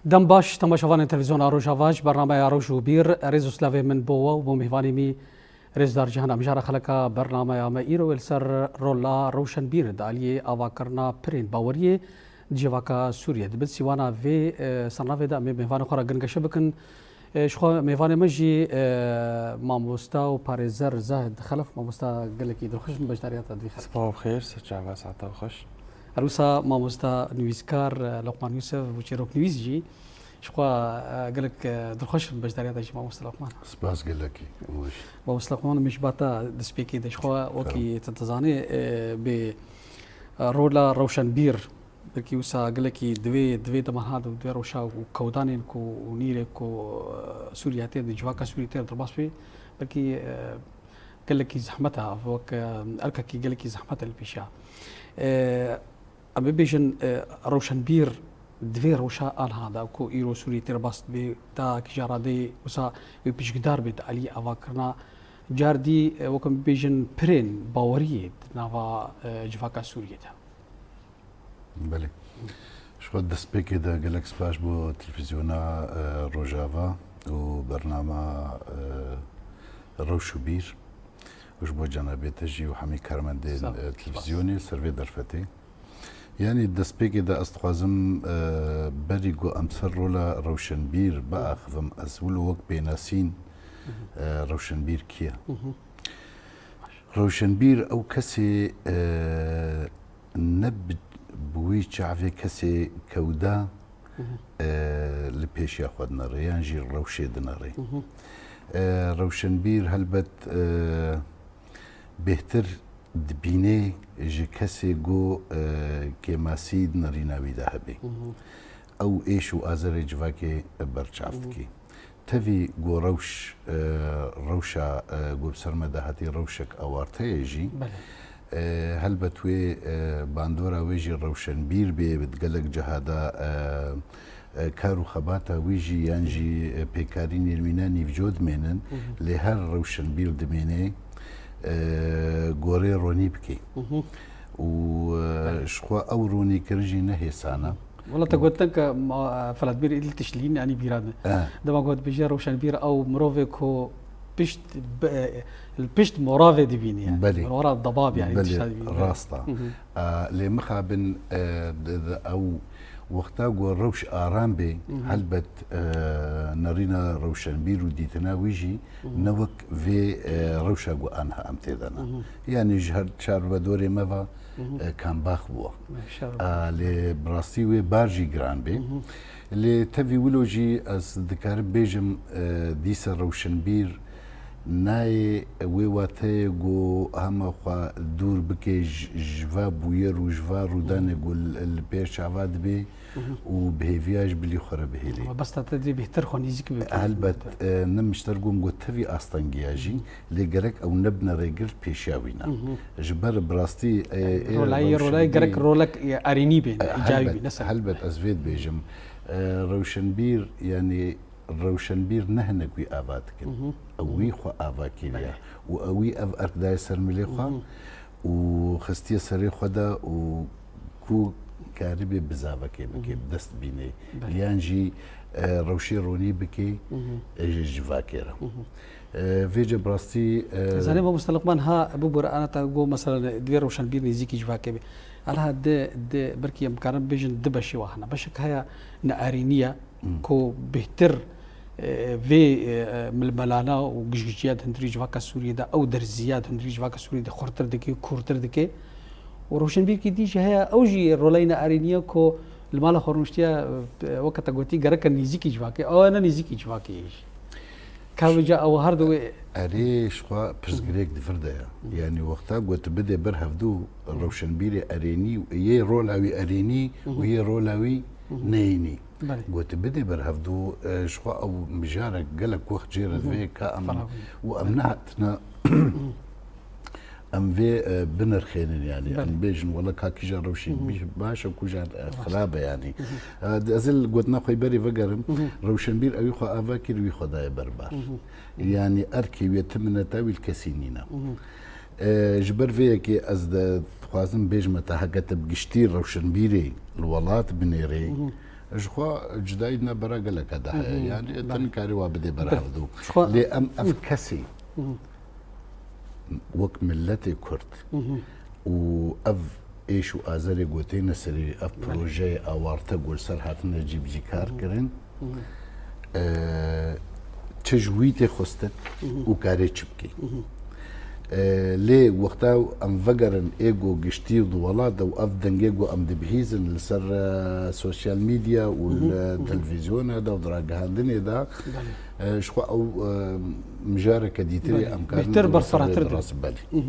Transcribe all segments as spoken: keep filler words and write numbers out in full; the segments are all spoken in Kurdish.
Dem baş, temaşevanên Televîzyona Rojava, ji bernameya Roj û Bîr, rêz û slavê min bo we û bo mêvanê me. Rêzdar Cihan, em jara xeleka bernameya me îro li ser rola rewşenbîr di aliyê avakirina pirên baweriyê di civaka Sûriyê. Di bin sîwana vê, e, sernavê de em ê mêvanê xwe re giringeşe bikin. E, ji xwe mêvanê me jî, e, mamosta û parêzer Zahid Xelef, mamosta gelekî dilxweş bin beşdariya te di vî xelkê. Sipav xêr, se çava saeta xweş. Her wisa mamosta nivîskar, e, Loqman Yûsef û çîroknivîs jî ji xwe, e, gelek, e, dilxweş bin beşdariya te jî mamosta Loqman. Spas gelekî. Baş. Mamosta Loqman, min ji ba te destpêkê de ji xwe wekî te dizanê, e, bê, e, rola rewşenbîr, belkî wisa gelekî divê, divê dema hat û divê rewşa û kewdanên ku û nîrê ku, e, Sûriye tê di civaka Sûriyê tê derbas bê, belkî, e, gelekî zehmet e, wek, e, erkekî gelekî zehmet e li pêşiya. E, em bibêjin, e, rewşenbîr divê rewşa anha de ku îro Sûriyê tê derbas dibê, ta kîja radeyê wisa wê pişkdar bê di alî avakirina. Car dî, e, wek em bibêjin pirên baweriyê di nava, e, civaka Sûriyê de. Belê. Ji xwe destpêkê de gelek spas bo televîzyona, e, Rojava û bernama, e, Rewş û Bîr û ji bo cenabê te jî û hemî karmendên, Sağ ol. e, televîzyonê ser vê derfetê. Yanî destpêkê de ez dixwazim, e, berî ku em ser rola rewşenbîr biaxivim, ez wilo wek pênasîn, e, rewşenbîr kî ye? Rewşenbîr ew kesê, e, ne bi, bi wî çavê kesê kewda, e, li pêşiya xwe dinere yan jî rewşê dinere. E, rewşenbîr helbet, e, bêhtir dibînê ji kesê ku, e, kêmasî di nerîna wî de hebe. Ew êş û azarê civakê berçav dike. Tevî ku rewş, e, rewşa, e, ku bi ser me de hatî rewşek awarte ye jî, Belê. e, helbet wê, e, bandora wê jî rewşenbîr bê, bi gelek ciha de, e, e, kar û xebata wî jî yan jî, e, pêkarînên wî ne nîvco dimênin, lê her rewşenbîr dimêne, e, gorê ronî bike. Û, e, Belê. ji xwe ew ronîkirin jî ne hêsan e. Wela te gotin ke ma-, Feladbîr îl tişlîn, yanî bîra me. E. Dema got bijî rewşenbîr ew mirovê ku pişt be-, li pişt moravê dibînî yani. Belê. Mora debab yani Belê, tişta dibînî. Rast e. E, lê mixabin, e, di, di ew wexta ku rewş aram bê, helbet, e, nerîna rewşenbîr û dîtina wî jî ne wek vê, e, rewşa ku anha em tê de ne. Yani ji her çar ve dorê me ve, e, kambax bû. E, lê bi rastî wê bar jî giran bê. Lê tevî wilo jî ez dikarim bêjim, e, dîsa rewşenbîr nayê wê wateyê ku hema xwe dûr bike ji, ji va bûyer û ji va rûdanê ku li, li pêş çava dibe û bi hêviya ji bilî xwe re bihêlê. Ama bes te divê bêhtir xwe nêzîk bike. Helbet, e, ne mişter gom got tevî astengiya jî, lê gerek ew nebine rêgir pêşiya wî ne. Ji ber bi rastî, e, ê Rolayê, rolayê gerek rolek, e, erênî bê, e, îcabî bê, helbet, ne ser. Helbet ez vê dibêjim. E, rewşenbîr, yani rewşenbîr ne hinek wî ava dikin. Ew wî xwe ava kiriye. Belê. Û ew wî ev erk daye ser milê xwe û xistiye serê xwe de û ku karibê bizavekê bike, bi dest bînê. Belê. Yan jî, e, rewşê ronî bike, e, ji civakê re. E, vêce bi rastî, e, Zanê mamoste Luqman ha bibûre ana te got, mesela, divê rewşenbîr nêzîkî civakê be. Hala di, di, belkî em karin bêjin di beşê wa hene. Beşek heye neerînî ye, ku bêhtir, e, vê, e, milmelana û gişgişiya di hundirî civaka Sûriyê de, ew derziya di hundirî civaka Sûriyê de xurtir dike, kûrtir dike. Û rewşenbîrkî dî jî heye, ew jî roleyê neerînî ye ku li mala xwe rûniştiye, e, weke te gotî, gereke nêzîkî civakê, ew ne nêzîkî civakê ye jî. Ka vêca ew her di wê. Erê, ji xwe pirsgirêk di vir de ye. Yanî wexta got bidê ber hevdû rewşenbîrê erênî û yê rola wî erênî û yê rola wî neyînî. Belê. Got bidê ber hevdû, e, ji xwe ew mijarek gelek wext jê re divê ka em Fena bû. Û em nehatine em vê, e, binirxênin, yani. Belê. Em bêjin, wela ka kîja rewşenbîr baş e, kûjan, e, xirab e, yani. E, ez ê li gotina xwe berê vegerim, rewşenbîr ewî xwe ava kir, wî xwe daye berbar. Yani erkê wê ti mineta wî li kesî nîne. E, ji ber vê yekê ez de dixwazim bêjime te, heke te bi giştî rewşenbîrê li welat binêrê, Ji xwe cudayî ne bera gelek hede heye. Yanî te nikarî wa bidê ber hevdû. Lê em ev kesî wek miletê Kurd û ev êş û azerê ku têne serê ev projeyê awarte ku li ser hatine cîbicîkar kirin, e, çi ji wî tê xwestin û karê çi bikî. E, lê wexta em vegerin ê ku giştî di welat de û ev dengê ku em dibihîzin li ser, e, sosyal medya û li televîzyona de û di ragihandinê de, e, ji xwe ew, e, mijareke dîtirê em karin bêhtir berfirehtir rast belê.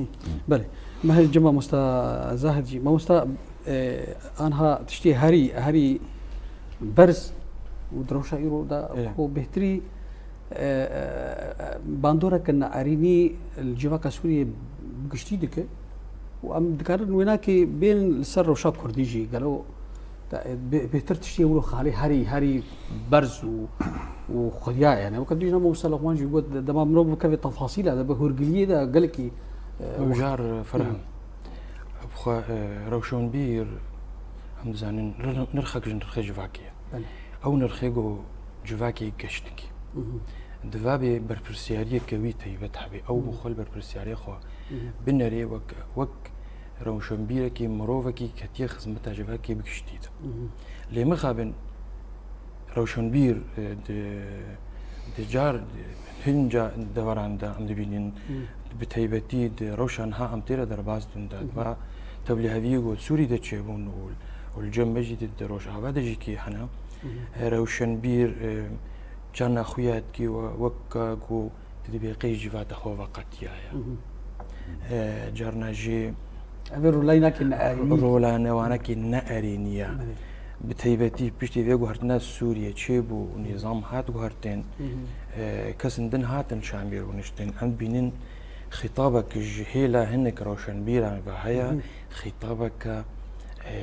Belê. Me her cem mamosta Zahid jî. Mamosta, e, anha tiştê herî, herî berz û di rewşa îro de ku bêhtirî, e, e, bandoreke neerînî li civaka Sûriyê bi giştî dike û em dikarin wênakê bên li ser rewşa Kurdî jî. Gelo te, e, bê-, bêhtir tiştê wilo xalê herî, herî berz û, û xuya ye. Yani, weke dijna Mewsa Loqman jî got, de-, dema mirov bikeve tefasîla de, bi hûrgiliyê de gelekî, e, Ew jar, e, Ferhem. Bi xwe, e, rewşenbîr, em dizanin, nir-, nirxek ji nirxê civakê ye. Belê. Ew nirxê ku civakê geştikî. Divabê berpirsiyariyeke wî teybet hebe. Ew bi xwe li berpirsiyarê xwe binerê wek, wek rewşenbîrekî, mirovekî ketiye xizmeta civakê bi giştî de. Lê mixabin rewşenbîr, e, di, di car, di hin ca deveran de em dibînin, bi teybetî di rewşa niha em tê re derbas dibin de, va tevlîheviyê ku Sûrî de çêbûn û, û li cem me jî di, di Rojava de jî kê hene. E, rewşenbîr, e, carna xuya dikî we, wek ku tu dibê qey civata xwe veqetiyaye. E, carna jî Ev ê rolayînakê neerînî. Rola newanekî neerînî ye. Belê. Bi teybetî piştî vê guhertina Sûriyê çêbû û nîzam hat guhertin, e, kesin din hatin Şamê rûniştin. Em dibînin xîtabek ji hêla hinek rewşenbîran ve heye, xîtabeke, e,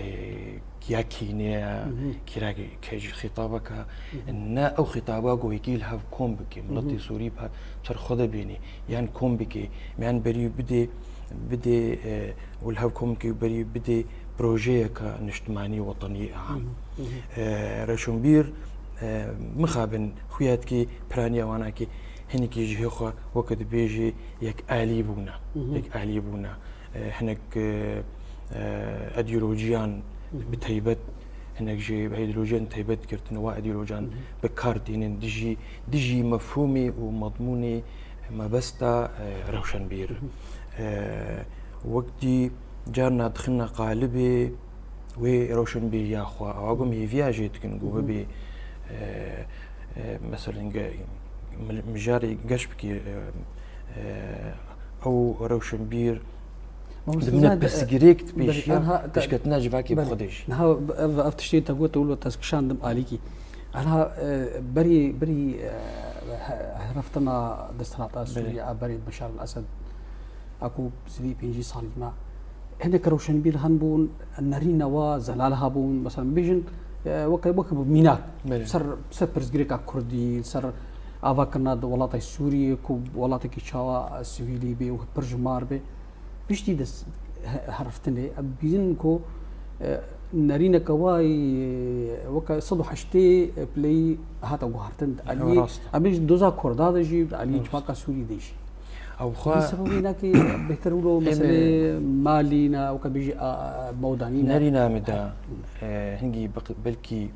ya kînê ye, kîra ke ji xîtabeke, ne ew xîtaba ku yekî li hev kom bike, miletê Sûrî bi ser xwe de bînî, yan kom bike, yan berî bidê, bidê, e, û li hev kom bike û berî bidê projeyeke niştimanî, wetenî, am. E, rewşenbîr, e, mixabin xuya dikî piraniya wana kî hinekî ji hê xwe weke dibêjî yek alî bûne, yek alî bûne. E, hinek, e, e, îdeolojiyan bi teybet, hinek jî bi îdeolojiyan teybet girtin, wa îdeolojiyan bi kar tînin dijî, dijî mefhûmê û medmûnê mebesta, e, rewşenbîr. E, wekdî carna dixine qalibê wê rewşenbîriya xwe, ewa ku hêviya jê dikin ku bibê, e, e, mesela ge-, mil-, mijarê geş bikî, e, e, ew rewşenbîr Mamoste dibine Zahid, pirsgirêk di belê, pêşiya anha te-, pêşketina civakê bi belê. Xwedê jî. Niha ev, ev tiştê te got, wilo te kişandim alîkî. Anha, e, berî, berî, e, he-, heriftina desthilata Belê. Sûriye a berî Beşar el-Esed, a ku zidî pêncî salî me. Hinek rewşenbîr hen bûn, nerîna wa zelal hebûn. Mesela, bibêjin, e, weke, weke bi mînak. Belê. Ser, ser pirsgirêka Kurdî, ser avakirina di welatê Sûriyê, ku welatekî çawa sivîlî bê û pir ji mar bê. Piştî dest he-, heriftinê, em bînin ku, e, nerîneke wa, e, weke sed û heştê pileyî hate guhertin. Ew Alî, rast e. Em ê ji doza Kurda de jî, Alî Rast. Civaka Sûrî de jî. Ew xwe Bi sebebê nakê bêhtir wilo Em ê meselê malî ne, weke bêjî, a, a, mewdanî ne. Nerîna min de, e, hingî bik-, belkî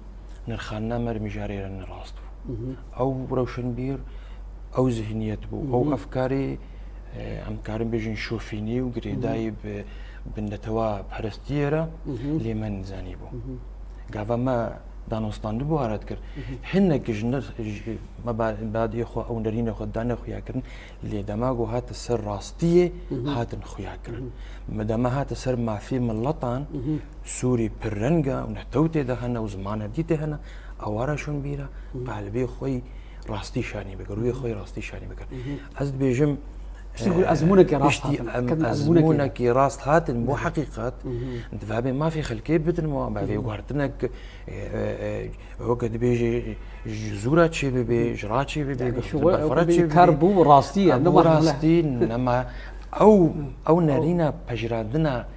nirxandina me mijarê re ne rast bû. Mhm. Ew rewşenbîr, ew zihniyet bû, ew Mhm. efkarê, e, em karin bêjin şofînî û girêdayî Mhm. bi, bi netewa perestiyê re Mhm. lê me nizanî bû. Mhm. Gava me danostandibû ara dikir. Mhm. Hinek ji nir-, ji me ba-, badê xwe ew nerînê xwe dane xuya kirin, lê dema ku hate ser rastiyê Mhm. hatin xuya kirin. Mhm. Me dema hate ser mafê miletan, Mhm. Sûrî pir reng e û netew tê de hene û zimana dî tê hene, ewa rewşenbîr e, Mhm. qalibê xwe yî rastî şanî bike, rûyê xwe yî rastî şanî bike. Mhm. Ez dibêjim, Piştî ku e, ezmûnekê rast piştî hatin, em kem ezmûnekê. ezmûnekê rast hatin bo Belê. heqîqet, Mhm. divabê mafê xelkê bidin wan, bavê Mhm. guhertinek, e, e, e, weke dibêjê ji zûra çê bibe, ji ra çê bibe, Yani ji şu berfira weke çê bibe. kar bû rastî ye, Em ne bû bak hele. rastî, nema ew, ew nerîna pejirandina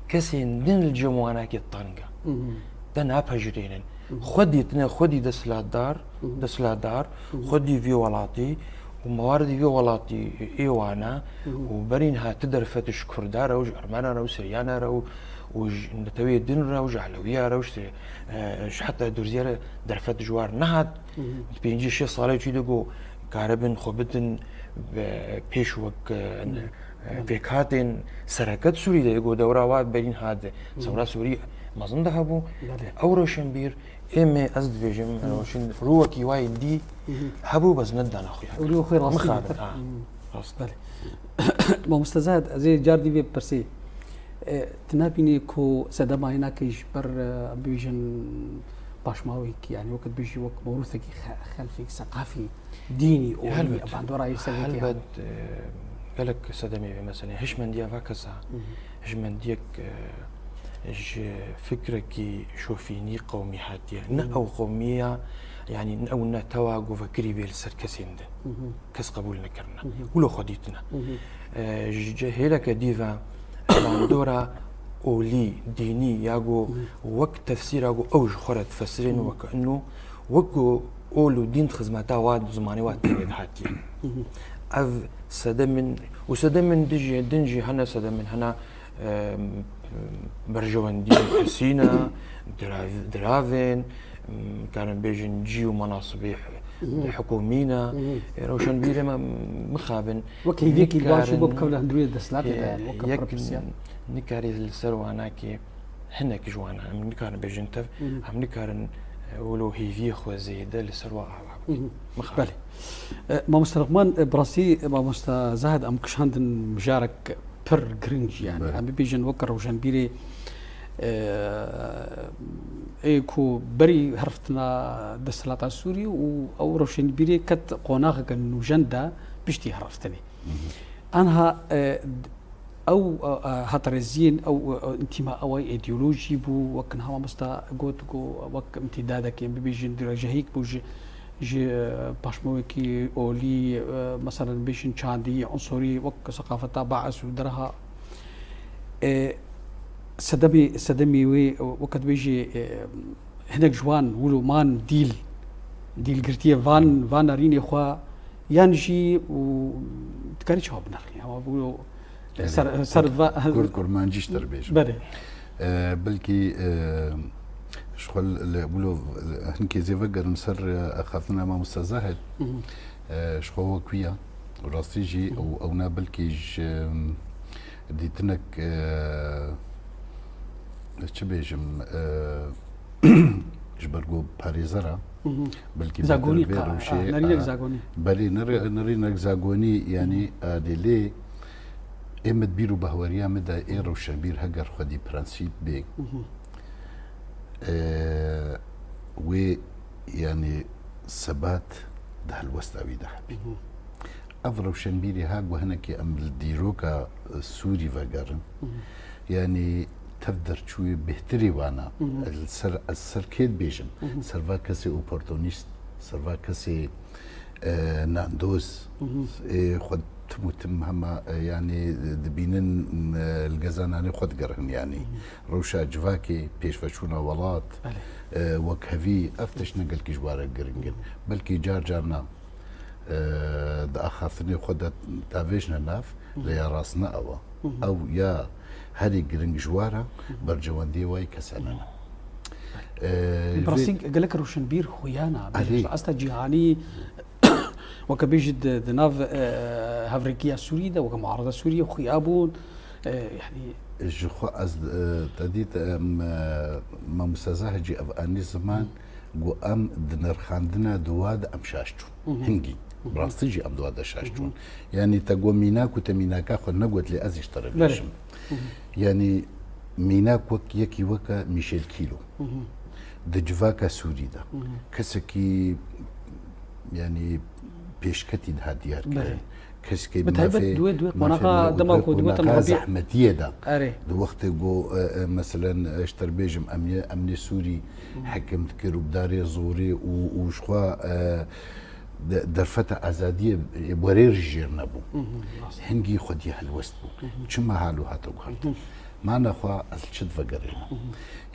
kesên din li cem wanakê teng e. Mhm. Te napejirênin. Xwedî tine, xwedî desthilatdar, desthilatdar, xwedî vî welatî û mewaridî vî welatî ê wane û berîn ha ti derfet ji Kurda re û ji Ermena re û Siriyana re û, û ji neteweyê din re û ji Elewiya re û ji, e, ji heta Durziyê re derfet ji war nehat. Di pêncî şêst salê çî de ku karibin xwe bidin be pêş wek, e, pêkhatên sereket Sûrî de, ku dewra wa berîn ha di sewra Sûrî mezin de hebû. Belê. Ew roşenbîr, ê me, ez dibêjim, roşin, rûwekî wayê dî hebû, bes nedana xuya. Rû xwe rastî Mixabin, ha, rast. Belê. Mamoste Zahid, ez ê car dî vê pirsê. E, tu nabînî ku sedema yê nake ji ber, e, em bibêjin paşmawekî, yanî wek dibêjî wek mewrûsekî xe-, xelfî, seqafî, dînî, olî, bandora yê servekî. Helbet, e, gelek sedemê vê meselê. Hişmendiya va kesa, hişmendiyek, e, ji fikrekî şofînî qewmî hatiye. Ne ew qewmiya, yanî ne ew netewa ku vekirî bê li ser kesên din. Kes qebûl nekirine. Wilo xwe dîtine. E, ji cihêleke dî ve bandora olî, dînî, ya ku wek tefsîra ku ew ji xwe re difesirên wek ino, wek ku ol û dîn di xizmeta wa, zimanê wa tê hatiye. Ev sedemên, û sedemên din jî, din jî hene sedemên, hene, e, berjewendiyên kesî ne, dirav-, diravên, em, karin bêjin cî û menasibê hi-, hikûmî ne. Ê, rewşenbîrê me mixabin. Wek hêviyekî baş û nikarin, bo bikevin hundiriyê desthilatê de, yani, wek yek pirpirsiya. Nikarî li ser wanakê hinek ji wana, em nikarin bêjin tev, em nikarin, e, wilo hêviyê xwe zêde li ser wa ava bikin. Mixabin. Belê. E, Mamoste Luqman, e, bi rastî, e, Mamoste Zahid, em kişandin mijarek pir giring jî, yani. Belê. Em bibêjin wek rewşenbîrê, e, ê ku berî heriftina desthilata Sûrî û ew rewşenbîrê ket qonaxeke nûjen de piştî heriftinê. Anha, e, ew, e, e, hatreziyên ew, e, e, întîma ew ê îdeolojî bû, wek niha mamosta got, ku wek îmtîdadekê bibêjin dirêjehîk bû ji, ji, e, paşmawekî olî, e, meselen bêjin çandî, unsurî, wek seqafeta Baes û dereha, e, sedemê, sedemê wê, e, weke dibêjî, e, hinek ji wan wilo man dîl, dîlgirtiyê van, van nerînê xwe, yan jî û dikarî çawa binirxî? Ama wilo Erê, ser, ser kur, va-, kur kurmancî ji te re bêjim. Belê. E, belkî, e, ji xwe li, li, wilo, hinkê zê vegerin ser, e, axaftina Mamoste Zahid. E, ji xwe wek wî ya. Rastî jî, û ew ne belkî ji, em, dîtinek, e, çi bêjim, e, ji ber ku parêzer e, belkî bêtir vê rewşê, nerînek zagonî. Belê, nerî-, nerînek zagonî, yanî, e, lê, lê ê min di bîr û bahweriya min de ê rewşenbîr heger xwedî prensîp bê, e, wê, yanî, sebat di helwesta wî de hebî. Ev rewşenbîrê ha ku hinekî em li dîroka, e, Sûrî vegerin, yanî tev derçûyê bêhtirê wana. Li ser, ez ser kê dibêjim? Ser va kesê oportunîst, ser va kesê, e, nandoz, ê xwe tim û tim hema, e, yanî dibînin, e, li geza nanê xwe digerin, yanî rewşa civakê, pêşveçûna welat, e, wekhevî, ev tiştine gelkî ji wa re giring in. Belkî car carna e, di axaftinê xwe de davêjine nav, lê ya rast ne ew e. Ew ya herî giring ji wa re bercewendiyê wayî kesane ne. E, Bi rastî vê gelek rewşenbîr xuyana, Erê. Ji asta cîhanî, weke bêjî di, di nav, e, hevrêkiya Sûrî de, weke muarada Sûrî xuya bûn. E, yanî Ji xwe ez, e, te dît, em, e, Mamoste Zahid jî ev anî ziman, got em di nirxandina di wa de em şaş çûn. Hingî. Bi rastî jî em di wa de şaş çûn. Yanî te got mînak û te mînaka xwe negot, lê ez jî ji te re bêjim. Yanî mînak wek yekî weke Michel Kilo. Di civaka Sûrî de. Kesekî, yanî pêşketî dihat diyar kirin. Belê. Kesekî Bi taybet mafê, duê, duê mafê qonaxa me û dema duê ku duê qonaxa zehmetiyê de. Erê. Di wextê ku, e, e, meselen, e, ji te re bêjim, emniyê, emnê Sûrî hekim dikir û bi darê zorê û, û ji xwe, e, de-, derfeta azadiyê, e, werê jêr nebû. Hingî xwediyê helwest bû. Çima halo hate guhertin? Mana xwe ez li çi divegerînim?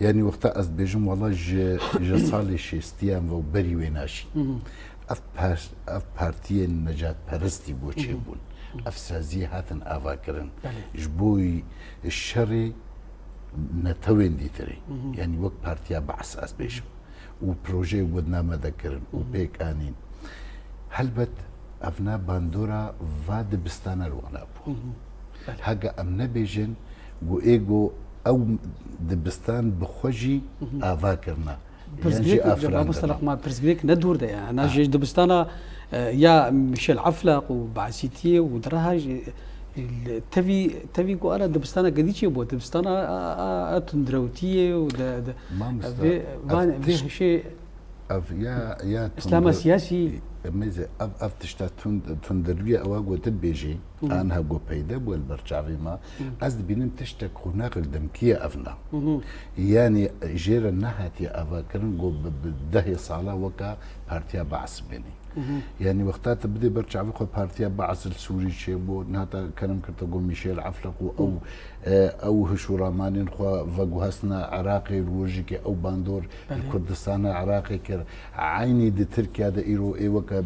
Yanî wexta ez dibêjim wela ji, ji salê şêstiyan ve û berî wê naşî. Ev par-, ev partiyên necatperestî bo çêbûn. Ev saziyê hatin avakirin. Belê. Ji bo şerê netewên dîtirê. Yanî wek Partiya Baas ez bêjim. Û projeyê got name de kirin û pêk anîn. Helbet ev na bandora va dibistana li wana bû. Belê. Hega em nebêjin ku ê go ew dibistan bi xwe jî ava kirina. Yan jî Pirsgirêk, afirandina. Mamoste Luqman, pirsgirêk ne dûr de ye. Ena Ha. jî dibistana, e, ya Michel Aflaq û Baasîtiyê û di reha jî, e, tevî, tevî ku ana dibistana gedî çê bû, dibistana a, a, a tundrewtiyê û de, de, Mamoste, vê, ev van, vê tişt-, hişê ev ya, ya Îslama tundir-, siyasî. Mêze, ev, ev tişta tund-, tundirî ewa gotin bêjî, Hı hı. Anha got peyde bû li ber çavê me. Hı. Ez dibînim tiştek xunaqek demkiye ev na. Hı hı. Yanî jê re nehatiye avakirin got bi, bi dehê sala weka Partiya Baas bênî. Hı hı. Yanî wexta tu bidê ber çavê xwe Partiya Baas li Sûrî çêbû, nihata kerem kirte got Mîşel Efleq û Hı. ew, e, ew hiş û ramanên xwe veguhestina Iraqê li wir jî ke ew bandor Belê. Li Kurdistana Iraqê kir. Eynî di Tirkiye de îro ê weke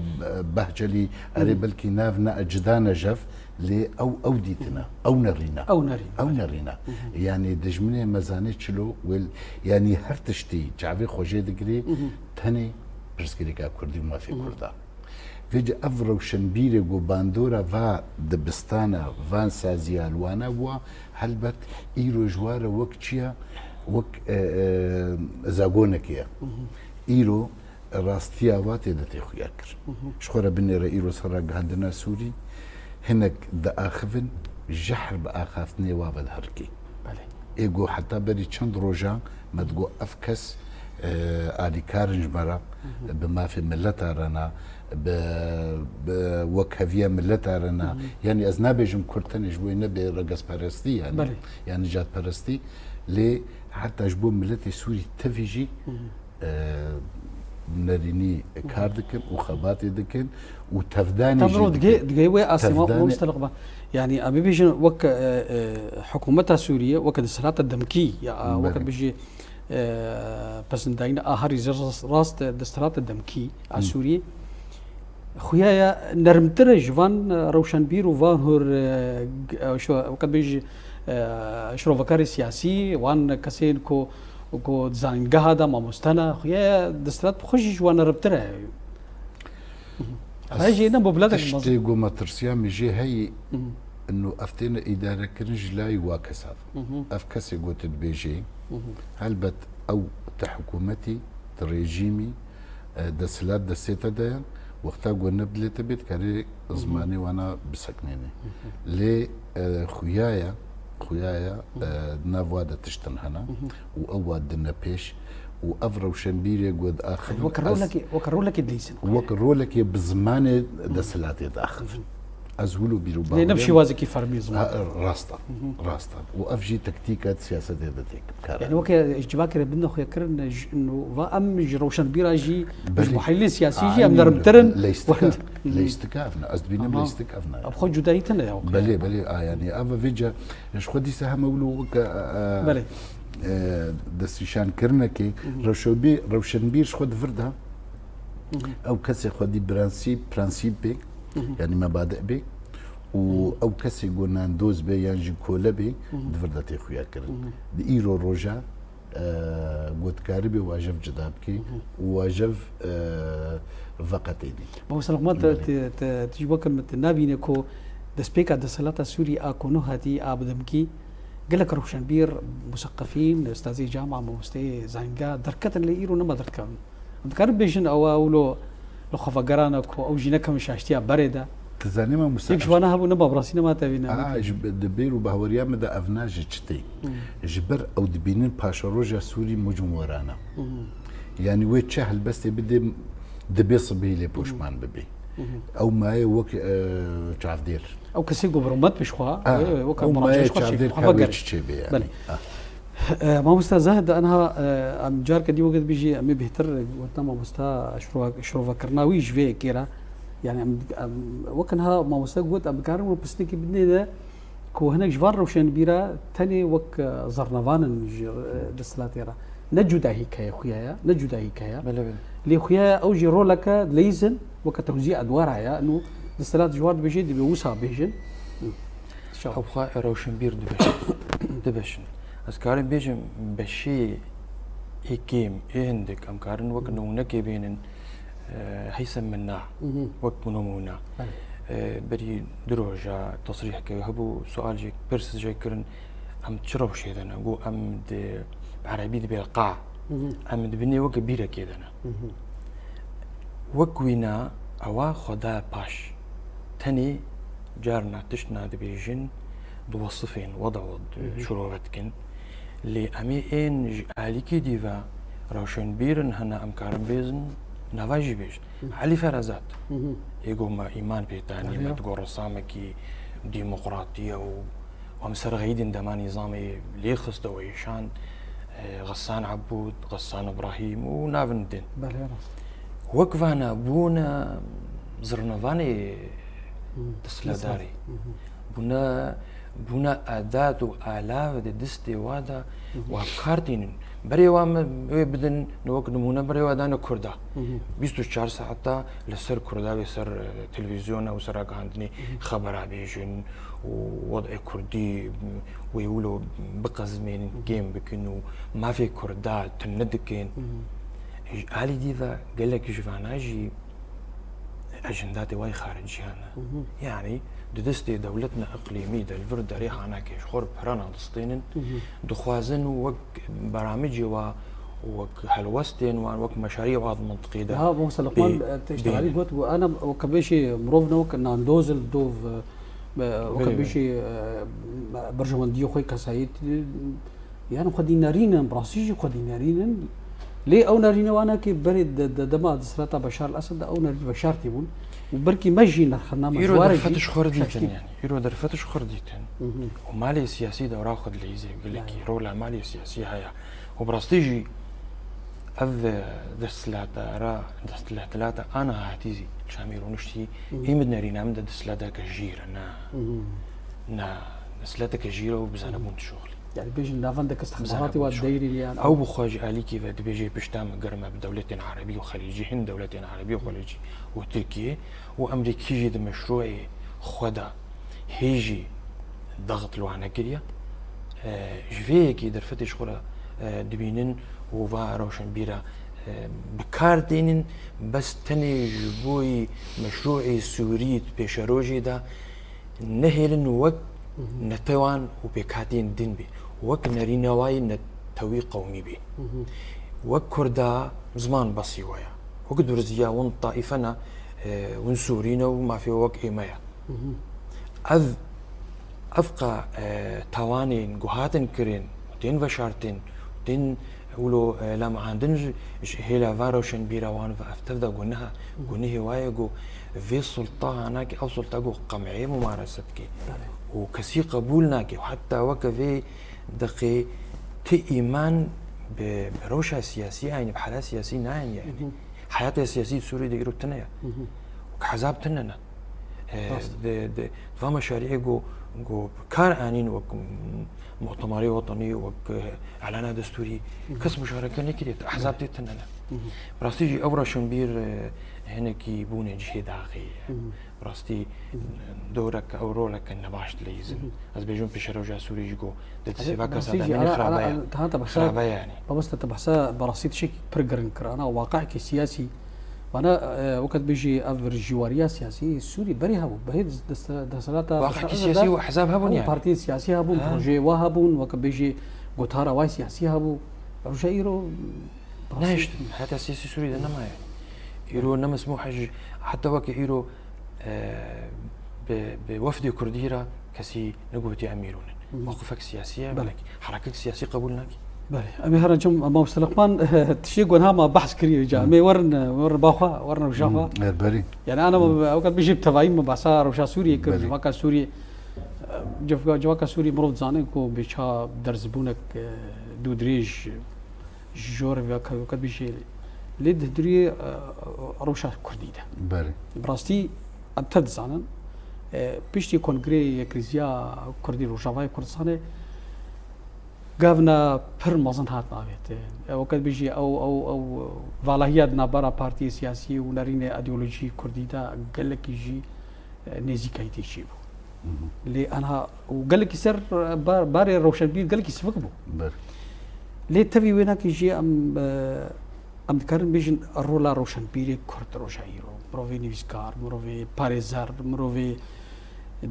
Behcelî, erê Hı. belkî nav ne cida ne jev, lê ew, ew dîtine, ew nerîne. Ew nerîne. Ew nerîne. Hı hı. Yanî dijminê me zanê çilo, wel, yanî her tiştî çavê xwe jê digirê, Hı hı. tenê pirsgirêka Kurdî û mafê Hı hı. Kurda. Vêce ev rewşenbîrê ku bandora va dibistana, van saziya li wana bûa, helbet îro ji wa re wek çi ye? Wek, e, e, zagonekê ye. Hı hı. Îro rastiya wa tê de tê xuya kir. Hı hı. Ji xwe re binêre îro ser ragihandina Sûrî hinek diaxivin, jehr bi axaftinê wa ve diherikê. Belê. Ê got heta berî çend rojan me digot ev kes, e, alîkar in ji me re, Hı hı. bi mafê mileta re ne, bi, bi wekheviya mileta re ne. Hı hı. Yanî ez nabêjim Kurd tenê ji bo wê nebe regezperestî yanî, Belê. ya nijadperestî, lê heta ji bo miletê Sûrî tevî jî, Hı hı. e, nerînî kar dikin û xebatê dikin û tevdanê Tam jî mirov dikin. Digê, digê wê asê ma-, Tevdanê mamoste Luqman. Yanî, em bibêjin wek, e, e, hikûmeta Sûriyê, wek desthilata demkî, ya, a, wek Belê. bijî, e, pesindayîna a herî rast, rast desthilata demkî a Hı. Sûriyê. Xuya ya nermtir e ji van, e, rewşenbîr û van hûr, e, g-, e, şo-, wek bijî, e, şirovekarê siyasî, wan kesên ku, ku di zanîngeha de mamoste ne, xuya ya desthilat bi xwe jî ji wan nermtir e. Ez Ev jî ne bo bilatek tiştê mezin. Ku me tirsiya min jê heyî, Hı hı. ino ev têne îdarekirin ji layî wa kesa de. Hı hı. Ev kesê ku tu dibêjê, Hı hı. helbet ew ti hikûmetî, ti rejîmî, e, desthilat destê te de ye, wexta ku ne dilê te bê, dikarê Hı hı. zimanê wana biseknênê. Hı hı. Lê, e, xuya ye, xuya ye, Hı hı. e, di nav wa de tiştin hene Hı hı. û ew wa dine pêş û ev rewşenbîrê ku diaxivin Weke ez rolekê, weke rolekê dilîsin. Weke rolekê bi zimanê Hı hı. desthilatê diaxivin. Hı hı. Ez wilo bîr û Lê ne bi bawerê şêwazekî fermî ziman. Ha, rast e, Hı hı. rast e. Û ev jî tektîka siyasetê de tê kar. Yani weke ji civakê re bin de xuya kirin, ji, nu, va em ji rewşenbîra jî, ji Belê. muhelîlên siyasî jî em Anî nermtir in. Leystika, Hı hı. leystika ev ne. Ez dibînim Aha. leystik ev ne. Ev xwe cudayî tune ya, weke. Belê, belê, a, yani ev vêca ji xwe dîsa heme wilo weke, e, Belê. e, destnîşankirinekê Hı hı. rewşenbî-, rewşenbîr ji xwe di vir de Hı hı. ew kesê xwedî prensîp, prensîp bê, Hı hı. yani mebadi bê û Hı hı. ew kesê ku nandoz bê yan jî kole bê, Hı hı. di vir de tê xuya kirin. Hı hı. Di îro roja, e, ku dikaribê wajev cida bikê Hı hı. û wajev, e, veqetênî. Mamoste Luqman, te, Belê. te, te, tu ji bo kin te nabîne ku destpêka desthilata Sûrî a ku nuh hatî a bi demkî gelek rewşenbîr, museqefîn, ustazê cama, mamosteyê zanîngeha derketin lê îro nema derkevin. Em dikarin bêjin ew, ew lo, li xwe vegerane ku ew jî nekevin şaştiya berê de. Tu zanî me Yek ji Musa-, vana hebû, nema bi rastî nema tevî ne, A, nekevin. ji bi-, di bîr û bahweriya min de ev na ji çi tê? Hmm. Ji ber ew dibînin paşeroja Sûrî mucim weran e. Hmm. Yanî wê çi helbestê bidê, dibê sibihî lê poşman Hmm. bibê. Hmm. Ew maye wek, e, çavdêr. Ew kesê ku bi rûmet pêşxwe, Ha, e, weke ew maye çavdêr ka wê çi çêbê yani. Belê. Ha. E, mamoste Zahid, aniha, e, em carke dî weke dibêjî, em ê bêhtir gotina mamoste şirove-, şirovekirina wî ji vê yekê re. Yani em, em, weke niha mamoste got, em dikarin wê pistekî bidinê de, Ku hinek ji van rewşenbîra tenê wek, e, zernevan in ji, e, desthilatê re. Ne cudahîk heye xuya ya, ne cudahîk heye. Belê, belê. Lê xuya ya ew jî roleke dileyîzin, weke tewzî edwara ya. Nû desthilat ji wan dibêje, dibê wisa bêjin. Hı. Şaw. Ew xwe rewşenbîr dibeşin. Dibeşin. Ez karim bêjim beşê ê kêm, ê hindik, em karin wek nimûnekê bênin, e, Heysem Minna, Mhm. wek nimûne. Belê. E, berî du roja tesrîheke hebû, sual jê, pirs jê kirin, em çi rewşê de ne? Got, em di, bi erebî dibê qa. Mhm. Em di binê weke bîrekê de ne. Mhm. Wek wîna ewa xwe da paş. Tenê carna tiştna dibêjin, diwesifên, weda wed Mhm. şirove dikin. Lê em ê ên ji alîkî dî ve rewşenbîr in hene, em karin bêjin, nava jî bêjin. Mhm. Elî Ferazat. Mhm. Ê got me îman pê tanî, Belê. me digot resamekî demokratî ye û em ser xeyîdin dema nîzamê lê xist û êşand, e, Xesan Ebûd, Xesan Îbrahîm û navin din. Belê, rast. Wek vana bûne zirnevanê Hmm. desthilatdarî. Mhm. Bûne, bûne adat û alav di destê wa de Mhm. wa bi kar tînin. Berê wa me wê bidin, ne wek nimûne berê wa dane Kurda. Mhm. Bîst û çar saeta li ser Kurda wê ser, e, televîzyona û ser ragihandinê Mhm. xebera bêjin û wedê Kurdî wê wilo biqezimênin, Mhm. kêm bikin û mafê Kurda tune dikin. Mhm. Ji alî dî ve gelek ji vana jî ejendatê wayî xariciyane. Mhm. Yanî di destê dewletine iqlîmî de li vir derê hanakê ji xwe re pere nadistênin, Mhm. dixwazin wek beramicê wa, wek helwestên wan, wek meşarî wa di mintiqê de Niha Mosa Luqman, bê-, e, tişt bênin. Got, got, ana weke bêjî mirov ne wek nandoz li dov, e, weke Belê, belê. bêjî, e, berjewendiyê xwe kesayît, e, Yani xwedî nerîn in, bi rastî jî xwedî nerîn in. Lê ew nerîne wana ki berê de, de dema desthilatê Beşar el-Esed de ew nerîn veşartî bûn. Û belkî me jî nerxandina me ji Îro ware derfet jî ji xwe re dîtin şaştî. yani. Îro derfet ji xwe re dîtin. Mhm. Û malê siyasî dewra xwe dileyîzê gelekî Yani. rola malê siyasî heye. Û bi rastî jî ev, e, desthilatdara, desthilatdara ana hatî zî Şamî Rûniştî Mhm. î min nerîna min de desthilatdeke jîr e, ne, Mhm. ne desthilatdeke jîr e û bizane Mhm. bûn tişoxlî. Yani bêjin navendeke Bizane istixbaratî bûn wa tişoxlî. deyrî yani. Ew bi xwe ji alîkî ve dibêje pişta min germ e bi dewletên erebî û xelîcî, hin dewletên erebî û xelîcî û Tirkiyê û Amerîkî jî di meşrûê xwe de hê jî daxit li wan nekiriye. E, ji vê yekê derfetê ji xwe re, e, dibînin û va rewşenbîra, e, bi kar tînin, bes tenê ji bo yî meşrûê Sûrî di pêşerojê de nehêlin wek Mhm. netewan û pêkhatiyên din bê, wek nerînewayê netewî qewmî bê. Mhm. Wek Kurda ziman besî we ye. Wek durziya win taîfe ne, e, win Sûrî ne û mafê we wek ê me ye. Mhm. Ev, ev qa, e, tawanên ku hatin kirin, tên veşartin, tên wilo, e, lemahandin ji, ji hêla va rewşenbîra wan ve ev tev de guneha, gunehê wa ye ku vê sulta hanakê, ew sulta ku qemeyê mumarese dike. Belê. Û kesî qebûl nake. Û heta weke vê deqê ti îman bi, bi rewşa siyasî, yani bi hala siyasî nayên yani. Mhm. Heyata siyasî Sûriyê de îro tune ye. Mhm. Wek hezab tune ne. E, Rast. Di, di, di va meşarîê ku, ku kar anîn wek Mutemerê Wetenî, wek, e, Îlana Destûrî, Mhm. kes muşareke nekiriye, ehzab tê tune ne. Mhm. Bi rastî jî ew rewşenbîr, e, hinekî bûne cihê daxê ye. Mhm. Bi rastî Mhm. doreke ew roleke nebaş dileyîzin. Mhm. Ez bêjim pêşeroja Sûrî jî ku di Hadi, sêva bi kesa rastî de jî nî ara, xirabe ara, ye. ara, tahata behsa, Xirabe ye yani. Mamoste, te behsa bi rastî tişek pir giring kir. Ana waqayekî siyasî Vana, e, wekî bêjî ev rijîwariya siyasî Sûrî berê hebû. Berê dest-, desthilata Waqekî Beşar siyasî Esed û ehzab hebûn hemû yani. partiyên siyasî hebûn, Ha. projeyê wa hebûn, wekî bêjî gotara wa siyasî hebû. Rewşa îro Nehiştin. Heta siyasî Sûrî de nemaye. Îro ne mesmûh e ji, heta wekî îro, e, bi, bi wefdê Kurdî re kesî negotiye em îro ne. Hı. Mewqifek siyasî ye, Belê. belkî herekek siyasî qebûl nake. Belê. Em ê herin cem Mamoste Luqman, tiştê ku niha me behs kiriye ca. Hı. Em ê werin, werin ba xwe, werin weşa xwe. Hı, e, berî. Yani ana Hı. me, ew kat bijî bi tevayî me behsa rewşa Sûriyê kir, Belê. civaka Sûriyê. Civaka, civaka Sûriyê mirov dizane ku bê çawa derzbûnek, e, dûdirêj ji jor ve ka, ka bijê. Lê di duriyê, e, rewşa Kurdî de. Berê. Bi rastî em tev dizanin. E, piştî Kongreyê Yekrêziya Kurdî Rojavayê Kurdistanê gavna pir mezin hat avêtin. E, weke dibêjî ew, ew, ew valahiya di navbera partiyê siyasî û nerînê îdeolojî kurdî de gelekî jî, e, nêzîkayîtî çêbû. Lê anha û gelekî ser, e, bar-, barê rewşenbîr gelekî sivik bû. Ber. Lê tevî wênakî jî em, e, em dikarin bêjin rola rewşenbîrê Kurd roja îro. Mirovê nivîskar, mirovê parêzer, mirovê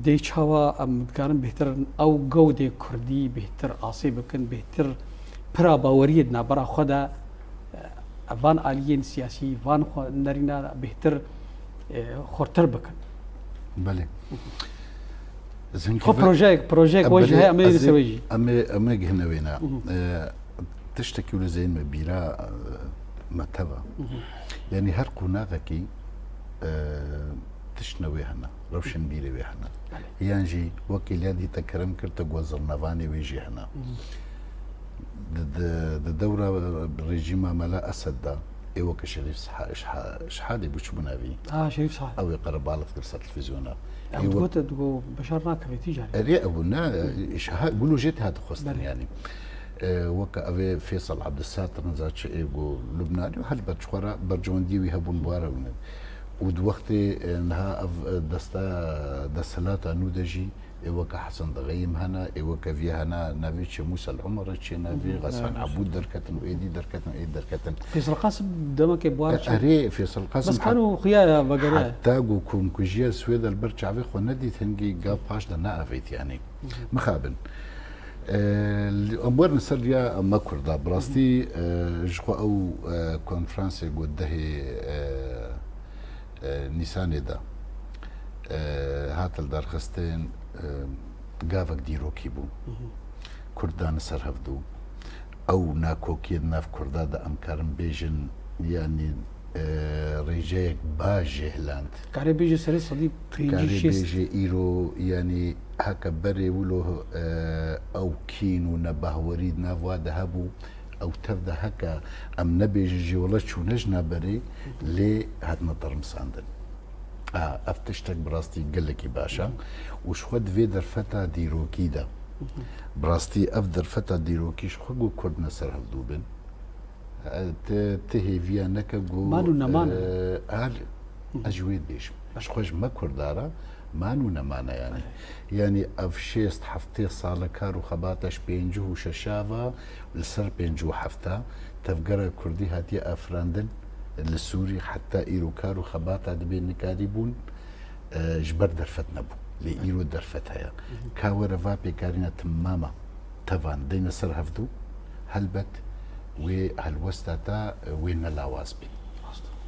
dê çawa em dikarin bêhtir ew gewdê Kurdî bêhtir asê bikin, bêhtir pira baweriyê di navbera xwe de, e, van aliyên siyasî, van xwe nerîna bêhtir, e, xurtir bikin. Belê. Xwe projeyek, projeyek we jî heye, em ê lîsewê jî. Em ê, em ê gihine wêna. E, tiştekî wilo zeyên me bîra, e, me teva. Yanî her qonaxekî, e, tişt ne wê hene, rewşenbîrê wê hene. Belê. Yan jî wekî lê dî te kerem kir, te got zirnevanê wê jî hene. Di, di, di dewra rejîma Mela Esed de, ê weke Şerîf Siha-, Şiha-, Şihadê bû çi bû navî? Ha, Şerîf Siha. Ew ê qerebalix kir ser televîzyona. Ew digot, digot Beşar nakeve tî carî. Erê, ew ne, Şiha-, gulo jê tê hat xwestin yanî. E, weke ev ê Fêsal Ebdisat, rinza çi ê go Lubnanî û helbet ji xwe re bercewendiyê wî hebûn, bi wara wî ne. Û di wextê, e, niha ev, e, desta, desthilata nû de jî, ê weke Hesen Dixeyim hene, ê weke vî hene, navê çi Mûsel Umer e, çi navê Xesan Ebûd derketin û êdî derketin, êdî derketin. Fêsal Qasim demekê bi wara çi? Erê, Fêsal Qasim. Bes kano xuya ya vegere. Heta ku komkujiya Swêd li ber çavê xwe nedît, hingî gav paş de neavêt yanî. Mixabin. E, li, em werin ser riya me Kurda. Bi rastî, e, ji xwe ew, e, konferansê ku dehê, e, e, Nîsanê de, e, hat li darxistin, e, gavek dîrokî bû. Kurd dane ser hevdû. Ew nakokiyê di nav Kurda de em karin bêjin, yanî, e, rêceyek baş jê hiland. Karê bêje serê sedî pêncî şêst. Karê bêje îro, yanî heke berê wilo, e, ew kîn û nebahwerî di nav wa de hebû, ew tev de heke em nebêjin jî wele çûne ji nav berê, lê hatine tirimsandin. A, ev tiştek bi rastî gelekî baş e û ji xwe di vê derfeta dîrokî de, bi rastî ev derfeta dîrokî ji xwe ku Kurd ne ser hevdû bin, e, ti, ti hêviya neke ku, man û neman e, e, hal, ez ji wê dibêjim. Ji xwe ji me Kurda re man û neman e yanî. Yanî ev şêst heftê sale kar û xebata ji pêncî û şeş a ve li ser pêncî û heft a tevgera Kurdî hatiye afirandin li Sûrî, heta îro kar û xebata dibê nikarîbûn, e, ji ber derfet nebû. Lê îro derfet heye. Ka were va pêkarîna timama tevan deyne ser hevdû, helbet wê helwesta te, e, wê ne lawaz bî.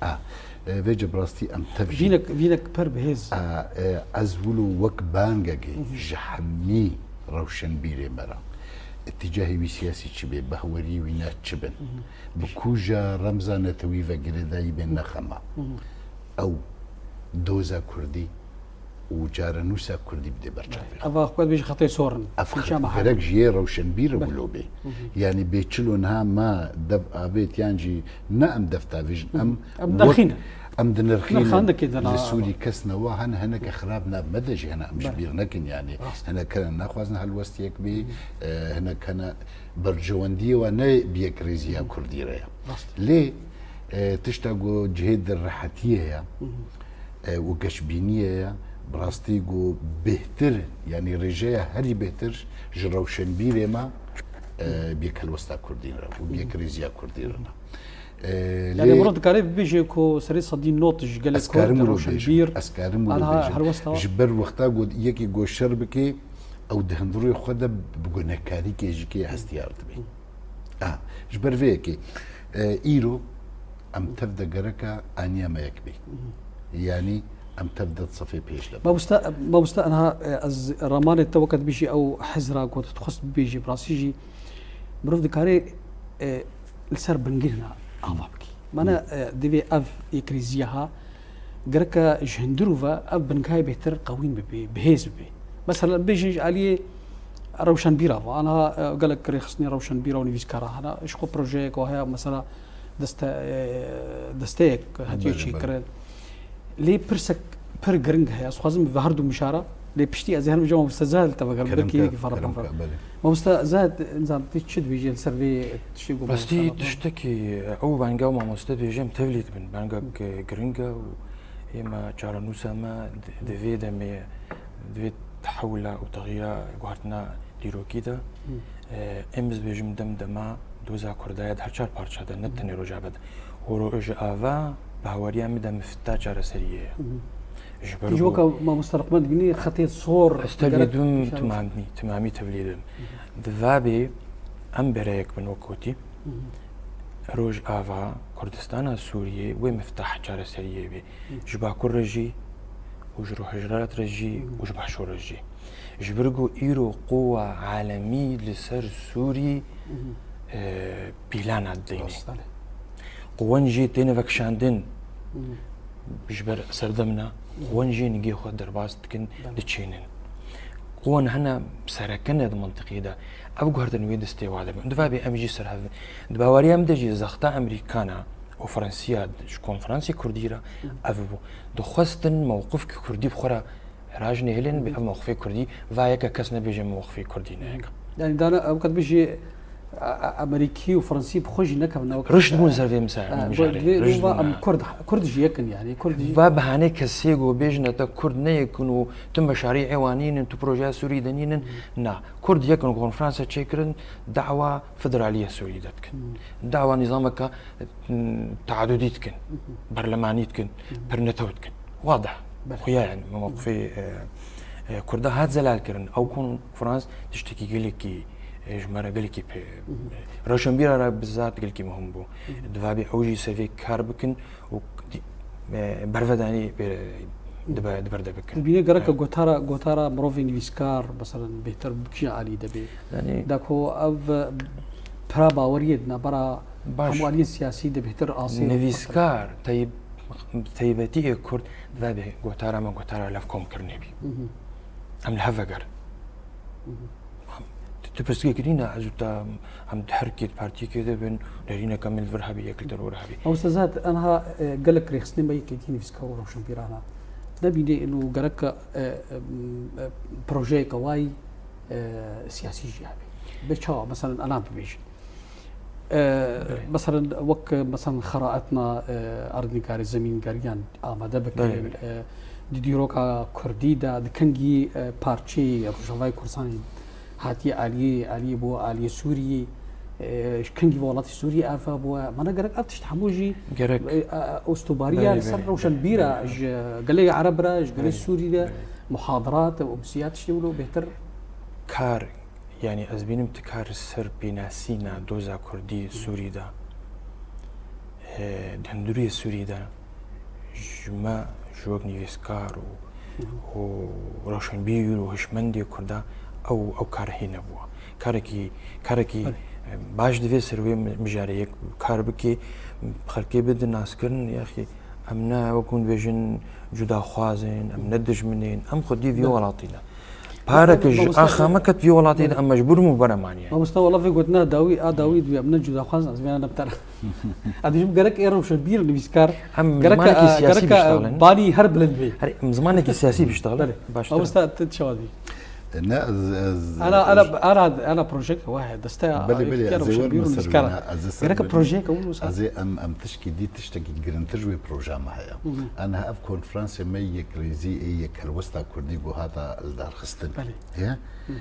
A, e, vêce bi rastî em tev jî. Vînek, vînek pir bi hêz. A, e, ez wilo wek bangekê ji hemî rewşenbîrê me re, îtîcahê wî siyasî çi bê, behwerî wî ne çi bin, bi kûja remza netewî ve girêdayî bê ne xem e. Ew doza Kurdî û carenûsa Kurdî bidê ber çavê xwe. Ev axwet bêjî xetê sor in. Ev xet gerek ji yê rewşenbîr re wilo bê. Yanî bê çilo niha ma dev avêt yan jî ne em dev tavêjin, em wek, em dinirxînin. Li Sûrî kes newa hene, hineke xirab nav me de jî hene, em ji bîr nekin yanî. Hinek hene naxwazin helwestiyek bê, e, hinek hene bercewendiyê we ne bi yekrêziya Kurdî re ye. Lê, e, tişta ku cihê di rehetiyê ye, e, û geşbîniyê ye, bi rastî ku bêhtir, yanî rêjeya herî bêhtir ji rewşenbîrê me, e, bi yek helwesta Kurdî re û bi yek rêziya Kurdî re ne. E, yanî lê miro dikare bibêje ku serê sedî nod ji gelek Kurd rewşenbîr, ez karim wilo bêjim, ji ber wexta ku yekî ku şer bike, ew di hundirê xwe de bi gunekarîkê jî kê hestiyar dibe. A, ji ber vê yekê, e, îro em tev de gereka aniya me yek bê. Yanî em tev de sifê pêş de bin. Mamoste, mamoste, anha, e, ez ramanê te weke dibêjî ew hizra ku tu dixwest bibêjî, bi rastî jî mirov dikare, e, li ser bingehina ava bikî. Mane, e, divê ev yekrêziya ha, gereke ji hundirû ve ev bingehê bêhtir qewîn bibe, bihêz bibe. Mesela, bêjin ji aliyê rewşenbîra ve, anha, e, gelek rêxistinê rewşenbîra û nivîskara hene, ji xwe projeyek heye, mesela, deste-, e, desteyek hatiye çêkirin. Lê pirsek pir giring heye. Ez xwazim bi her du mişara, lê piştî ez ê herim bêjim mamoste Zahid li te vegerim, belkî Kirimka, yekî ferq kirimka, bike. Belê. Mamoste Zahid, nizam tu çi dibêjî li ser vê tiştê ku Rastî, mamoste tiştekî ew venga mamoste dibêje em tevlî dibin. Vengek giring e û ême çarenûsa me di, di vê demê, di vê tehewla û texîra guhertina dîrokî de, e, em ez dibêjim dem dema doza Kurda ye di her çar parça de, ne tenê Rojava de. Û ro-, ji ava baweriya min de mifta çareseriyê ye. Ji ber Ji ku weka mamoste Rihman dibînî xetê sor Ez tevlî gerek dim, nîşan timamî, timamî tevlî dim. Di vabê em bereyek bin wek gotî. Rojava Kurdistana Sûriyê wê miftah çareseriyê bê. Ji Bakur re jî û ji Rojhilat re jî û ji Başûr re jî. Ji ber ku îro quwa alemî li ser Sûrî, e, pîlana dideyne. Rast, belê. Quwen jî têne vekişandin ji ber serdemna, quwen jî nigê xwe derbas dikin, Belê. diçênin. Quwen hene sereke ne di mintiqî de. Ev guhertin wê destê wa de bin. Di vabê em jî ser hev bin. Di baweriya min de jî zexta Amerîkana û Fransiya ji konferansê Kurdî re ev bû. Dixwestin mewqifkî Kurdî bi xwe re rajnehêlin, bi ev mewqifê Kurdî, va yeke kes nebêje mewqifê Kurdî ne yek. Yani dana ew qet bijî, a, a, Amerîkî û Fransî bi xwe jî nekevin ew qet. Rişt bûn ser vê misa-, Ha, mijarê. Divê, Rişt divê va bûn, em ha. Kurd, Kurd jî yekin yani. Kurd jî Va bihanê kesê ku bêjine te Kurd ne yekin û tu meşarî ewa nînin, tu projeya Sûrî de nînin. Na. Kurd yekin konferansa çêkirin, dawa federaliya Sûrî de dikin. Dawa nîzameke, m, teadudî dikin. Berlemanî dikin. Pirnetew dikin. Wadih. Belê. Xuya yani, mewqifê, e, e, Kurda hat zelal kirin. Ew konferans tiştekî gelekî, e, ji me re gelekî pê, e, rewşenbîra re bizat gelekî muhim bû. Divabê ew jî ser vê kar bikin û di-, e, bervedanî pê di be-, di ber de bikin. Dibîne gerek e. gotara, gotara mirovê nivîskar, mesela bêhtir bi kîjan alî de bê. Yani Da ku ev pira baweriyê di navbera Baş. hemû aliyên siyasî de bêhtir asê û Nivîskar, tayb-, taybetiyê Kurd divabê gotara me gotara levkomkirinê bî. Em li hev vegerin. Tu, tu pirsgirêk kirî ne, ez û te em di herkê di partiyekê de bin, derîneke me li vir hebî, yek li te li wir hebî. Mamoste Zahid, aniha, e, gelek rêxistinên me yekêtî nivîskar û rewşenbîran e. Nebîne û gerek e, e, e, projeyeke wayî, e, siyasî jî hebî. Bê çawa, mesela, ana bibêjin. E, Belê. Mesela, wek, mesela, xeraetna, e, erdnîgarê, zemîngeriyan amade bikin. Belê, belê. E, di dîroka Kurdî de, di kengî, e, parçeyê Rojavayê Kurdistanê hatiye aliyê, aliyê bo aliyê Sûriyê, e, ji kengî welatê Sûriyê ev bû. Mana gerek ev tişt hemû jî, Gerek. e, e, ostobariya Belê, li ser belê, rewşenbîra belê, belê. ji gelê Ereb re, ji gelê Belê, Sûrî re, belê. muhadirat û emsiya tiştê wilo bêhtir. Kar, yani ez bînim tu kar ser pênasîna doza Kurdî Sûrî de, e, di hundiriyê Sûrî de ji me, ji wek nivîskar û, û rewşenbîr û hişmendê Kurda ew, ew kar hê nebû. Karekî, karekî, Belê. e, baş divê ser wê mi-, mijarê yek kar bike, xelkê bide naskirin, yaxî em ne wek hûn dibêjin cudaxwaz in, em ne dijmin in, em xwedî vî Belê. welatî ne. Pareke ji Mamoste, axa me ket vî welatî de, Belê. em mecbûr in û beremanî ye. Mamoste, wela vê gotina dawî, a dawî dibî, em ne cudaxwaz in, ez vê ne biter. Ez dibêjim gerek ê rewşenbîr nivîskar, Em gerek, zimanekî e, siyasî gerek, e, biştaxlin. balî her bilind bê. Herê, em zimanekî siyasî biştaxlin. Belê. Baştir. Mamoste, tu çawa dibî? Ne, ez, ez, Ana, ana, ana, ana projeyeke wa heye, desteya Belê, belê, Yekîtiya ez ê Rewşenbîr werim û ser Nivîskar. wêna, ez ê ser Gereke wêna. projeyeke wilo ser. Ez ê em, em tişkî dî, tiştekî girintir ji wê proja me heye. Hı hı. Aniha ev konferansê me yekrêzî ê yek helwesta Kurdî ku hata lidarxistin. Belê. Ye? Hı.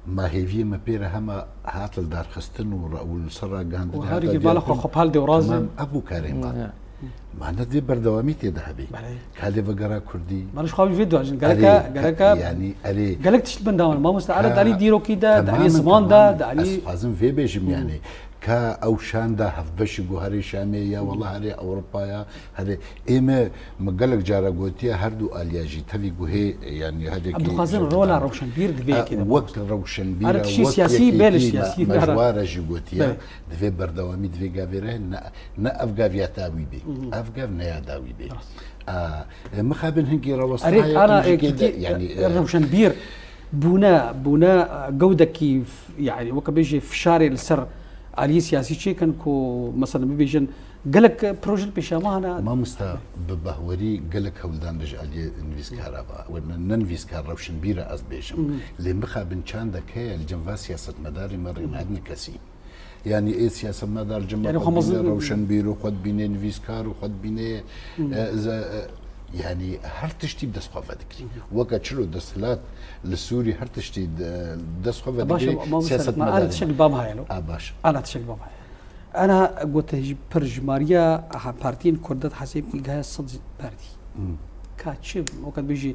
Ma hêviyê me pê re hema hat lidarxistin û re-, û li ser ragihandinê Û her hata yekî bala xwe diyarkirin. xwe pal dewrazin. Tamam, ev bû karê me. Hı. Ma ne divê berdewamî tê de hebî. Belê. Ka lê vegera Kurdî. Bana ji xwe vê dibêjin. Erê, Gereke, ka-, gereke yani, erê. gelek tişt bin dawan. Mamoste, ara Ka-, dalî dîrokî de, dalî tamam, ziman de, tamam. dalî Ez dixwazim vê bêjim, Hı. yani. Ka ew şanda hevbeşî ku herê Şamê ya, wela herê Ewropa ya, herê ê me, me gelek cara gotiye, her du aliya jî tevî ku hê, yani, herê Em ki dixwazin jî rola dixwazin. rewşenbîr di vê E, yekê de wek mamoste. rewşenbîr Ara e, tiştî wek siyasî, yekî belê ki siyasî, me, me ji ara. wa re jî gotiye. Belê. Divê berdewamî, divê gavê re ne, ne ev gav ya dawî bê. Hı hı. Ev gav ne ya dawî bê. Rast. A, e, mixabin hingî Erê, rawestayê ana, e, jî kê de, kitî, yani, e, e, rewşenbîr bûne, bûne, e, gewdekî f-, yani, weke bêjê fişarê li ser aliyê siyasî çêkin ku, mesela, bibêjin, Gelek proje li pêşiya me hene. Mamosta, bi bahwerî gelek hewldan ji aliyê nivîskara ve. We ne, ne nivîskar, rewşenbîr e ez dibêjim. Lê mixabin çandek heye li cem va siyasetmedarê me rê nadine kesî. Yanî ê siyasetmedar cem me Yanî xwe xwe mezin dibîne rewşenbîr û xwe dibîne nivîskar û xwe dibîne, e, ze-, e, yanî her tiştî bi dest xwe vedikirî. Weke çilo desthilat li Sûrî her tiştî de-, dest xwe Baş, vedikirî, Mamosta, me ana siyasetmedarê tişek me. Li ba me heye lo. A baş. Ana tişek li ba me heye. Ana gote ji pir jimariya ha partiyên Kurd de hesê bikî gaya sed partî. Ka çi, o kadar bêjî,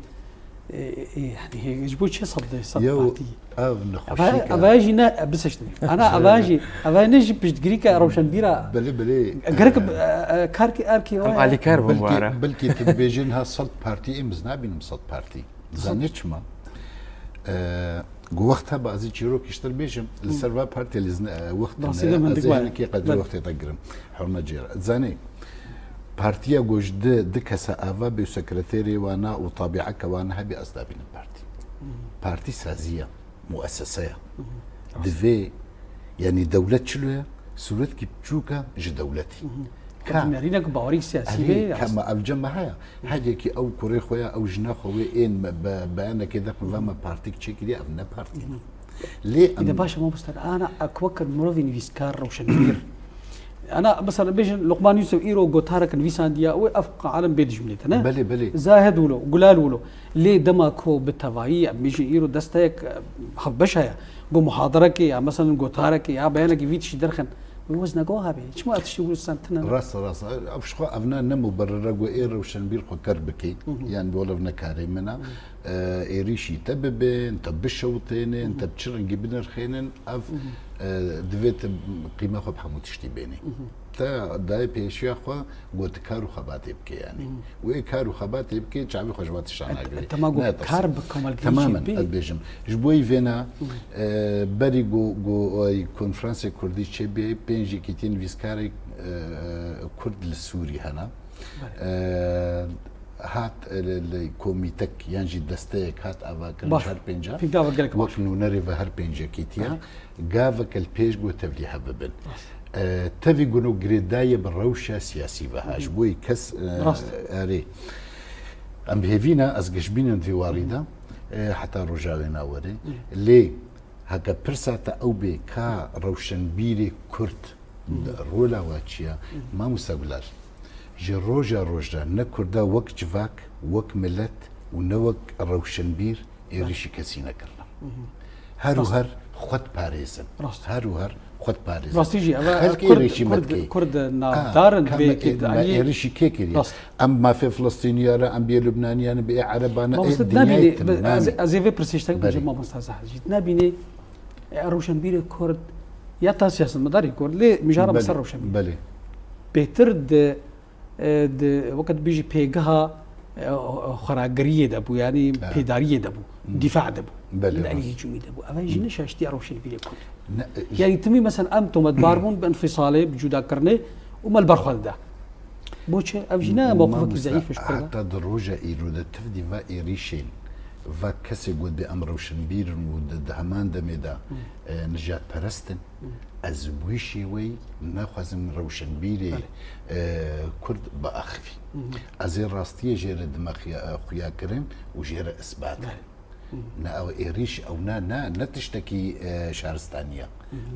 e, e, yani, ji bo çi sed, sed Yew, partî? Ev Ava, nexweşîka. Ava jî ne, biseştin. Ana ava jî, ava ne jî piştgirîka rewşenbîra. Belê, belê. Gerek, Ee, e, e, kar ki, er ki Em o. alîkar bûn bu ara. Belkî, belkî tu dibêjin ha sed partî, ê min nabînim sed partî. Zanî çima? Ee, Gu wext hebe ez ê çîrokî ji te bêjim, li ser va partiyê lê zin-, e, wext Rastî ne, de min ez ê dikme. Hinekî qedrê Belê. Wextê te girim. Hurme cêr. Zanî, partiya ku ji di, di kesa ava bê û sekreterê wana û tabieke wana hebî ez nabînim partî. Partî sazî ye, muesese ye. Divê, yanî dewlet çilo ye, sûretkî biçûk e ji dewletî. Ka Nêrînek bawerî siyasî Erê, bê, ka rast. Me ev cem me heye. Her yekî ew kurê xwe ya, ew jina xwe wê ên me be, beyanekê de xwe ve me partîk çêkiriye, ev ne partî ne. Lê Îde em baş e, mamoste, ana ek wek mirovî nivîskar, rewşenbîr. Ana, mesela, bêjin, Luqman Yusuf îro gotarek nivîsandiya, wê ev alem bê dijminê te, ne? Belê, belê. Zahid wilo, Gulal wilo. Lê dema ku bi tevayî, em bêjin îro desteyek, e, hevbeş heye. Ku muhadarekê ya, mesela, gotarekê ya, beyanekî vî tiştî derxin. Wê wezne go hebê. Çima ev tiştî wilo sentine ne? Rast, rast. Ev ji xwe ev ne, ne muberrir e ku ê rewşenbîr xwe ker bike. Hı hı. Yan bi welev ne karê min e. Hı. E, êrîşî te bibin, te bişewitênin, Hı hı. te bi çi rengî binirxênin, ev, Hı hı. e, divê te qîma xwe bi hemû tiştî bênî. Hı hı. Te dayê pêşiya xwe ku tu kar û xebatê bike yanî. Hı. Wê kar û xebatê bike, çavê xwe ji van tiştan E, nagirê. Tema ku Ne kar tesî. Bi komelkirî Temamen, çê bê. Ez dibêjim. Ji bo yî vêna, Hı. e, berî ku, ku, e, konferansê kurdî çêbê, pênc yekîtiyên nivîskarê, e, kurd li Sûrî hene. Belê. E, hat, e, li, li komîtek yan jî desteyek hat avakirin Baş. Ji her pênca. Pî gava gelek baş. Wek nûnerê ve her pênc yekîtiya. Belê. Gaveke li pêş got tevlî hebibin. Rast. E, tevî gund û girêdayê bi rewşa siyasî ve ha. Hı hı. Ji bo yî kes, e, Rast. Erê. Em bi hêvî ne, ez gişbîn im vî warî de, e, heta roja wê nawerê. Hı. Lê heke pirsa te ew bê ka rewşenbîrê Kurd Rola we çi ye? Mamoste Guler, ji roja roj re ne Kurda wek civak, wek milet û ne wek rewşenbîr êrîşî kesî nekirine. Her û Rast. Her xwe diparêzin. Rast. Her û her xwe diparêzin. Rastî jî, ev Xelk Kurd, êrîşî me Kurd, dike. Kurd navdar in Ka me, divê me, me êrîşî kê kiriye? Rast. Em mafê Filistîniya re, em bê Lubnaniya ne, bê Ereban ne, Mamoste, ê dinyayê nabînî, tim, be-, ez, nabînî. Ez ê vê pirsê ji te bibêjim, Belê. Mamoste Zahid jî. Nabînî, e, rewşenbîrê Kurd, ya ta siyasetmedarê Kurd, lê mijara me Belê, ser rewşenbîr. Belê. Bêtir di, e, di, weke dibêjî pêgeha, e, xweragiriyê de bû, yanî Ha. Pêdariyê de bû, Hı. Dîfa de bû. Belê, Li rast. Alî hicûmî de bû. Ev jî Hı. ne şaştiya rewşenbîrê Kurd. Ne, e, Yanî timî, mesela, em tometbar bûn bi înfisalê, bi cudakirinê û me li ber xwe dida. Boçi? Ev jî ne mewqifekî Mamoste, zeîf e ji Kurda. Heta di roja îro de tivdî va êrîşên, va kesê got bê em rewşenbîr in û di, di heman demê de, Hı. e, nijadperest in. Hı. Ez wî şêweyî naxwazim rewşenbîrê, Belê. e, Kurd biaxivî. Hı hı. Ez ê rastiyê jê re dime xuya-, xuya kirin û jê re isbat kirin. Belê. Ne ew êrîş, ew ne, ne, ne tiştekî, e, şaristanî ye.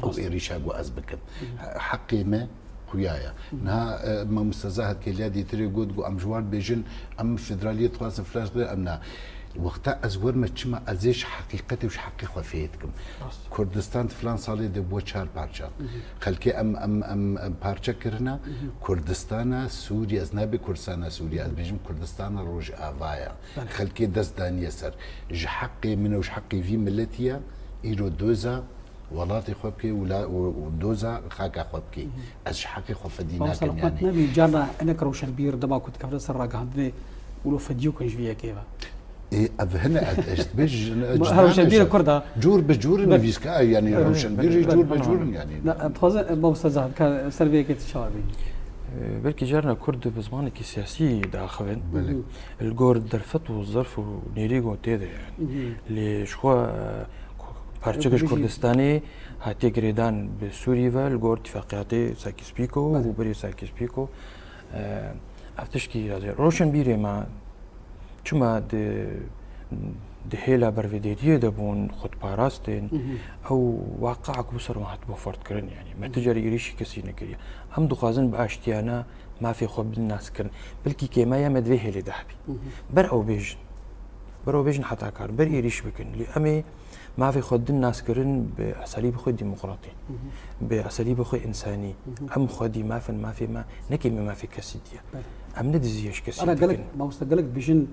Ew êrîşa ku ez bikim. He-, heqê me xuya ye. Niha, e, Mamoste Zahid Kêliya dîtirê got ku em ji wan dibêjin, em federaliyê dixwazin, filan dixwazin, em ne. Wexta ez werme çima ez ê ji heqîqetê û ji heqê xwe fêh dikim. Rast. Kurdistan di filan salê de bû çar parça. Xelkê em, em, em, em parçe kirine. Kurdistana Sûriye, ez nabê Kurdistana Sûriye, ez dibêjim Kurdistana Rojava ye. Belê. Xelkê dest daniye ser. Ji heqê min û ji heqê vî miletî ye, îro doza welatê xwe bike û la-, û, û doza xaka xwe bike. Ez ji heqê xwe fedî Mamoste nakim, Luqman yanî. Nabî, carna hinek rewşenbîr dema ku dikevine ser ragihandinê, wilo fedî kin ji vî yekê ve. Ê, ev hine, ez, ez dibêjim, Ma, rewşenbîrê Kurd a. Cûr bi cûr Belê. Nivîska, yanî Evet, rewşenbîr belê, jî belê, cûr bi tamam. Cûr in, yanî. Na, em dixwazin, e, Mamoste Zahid, ka ser vê yekê tu çawa bînî? E, belkî carna Kurd bi zimanekî siyasî diaxivin. Belê. Li gor derfet û zerf û nêrî ku tê de yani. Hı hı. Lê ji xwe, e, ku-, Parçeke ji Kurdistanê hatiye girêdan bi Sûrî ve li gor tifaqiyatê Sykes-Picot û berê Sykes-Picot. E, ev tişkî razî. Roşenbîrê me çima di, di hêla bervêderiyê de bûn, xwe diparastin, ew waqia ku bi ser me hatibû ferdkirin, yanî me ti carî êrîşî kesî nekiriye. Em dixwazin bi aştiyane mafê xwe bidin naskirin. Belkî kêmeya me di vê hêlê de hebî. Ber ew bêjin. Ber ew bêjin heta kar. Ber êrîş bikin. Lê em ê mafê xwe din naskirin bi eselîbê xwe demokratî. Bi eselîbê xwe însanî. Em xwedî mafin mafê me, ne kêmê mafê kesî diye. Em ne diziyê ji kesî Ana gelek, dikin. Mamoste, gelek dibêjin,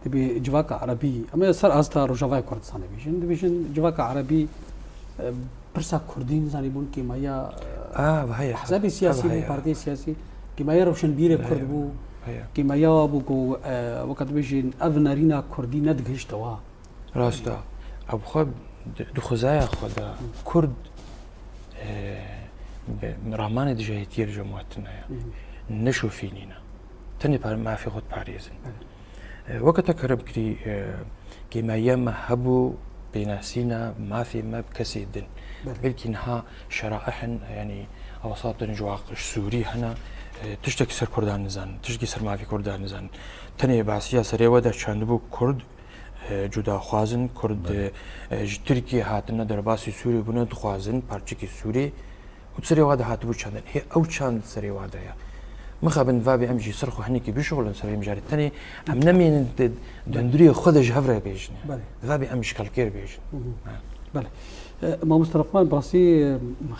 dibê civaka erebî, em ê ser asta Rojavayê Kurdistanê bêjin, dibêjin civaka erebî, e, pirsa kurdî nizanî bûn kêmaya, e, Ah, heye, hezabê ev siyasî bû, heye. Partiyê siyasî, kêmaya rewşenbîrê Heye, kurd bû, heye. Kêmaya wa bû ku, e, weke dibêjin ev nerîna kurdî nedigihişte wa. Rast e. Ew xwe di, di xwezaya xwe de kurd, e, bi ramanê dijahîtiyê li cem we tune ye. Neşofînîne. Tenê par-, mafê xwe diparêzin. E, weke te kerem kirî, e, kêmaya me hebû pênasîna mafê me bi kesê din. Belê. Belkî niha şeraihin, yanî ewasatin ji waq-, ji Sûrî hene, e, tiştekî ser Kurdan nizanin, tiştekî ser mafê Kurdan nizanin. Tenê behsiya serê we de çandibû Kurd, e, cudaxwazin, Kurd, Belê. e, ji Tirkiyê hatine derbasî Sûrî bûne, dixwazin parçekî Sûrî û serê wa de hatibû çandin. Hê ew çand serê wa de ye. Mixabin divabê em jî ser xwe hinekî bişuxulin ser vê mijarê. Tenê em nemênin di, di hundirê xwe de ji hev re bêjin. Belê. Divabê em ji xelkê re bêjin. Hı hı. Ha. Belê. E, Mamoste Rehman, bi rastî, e,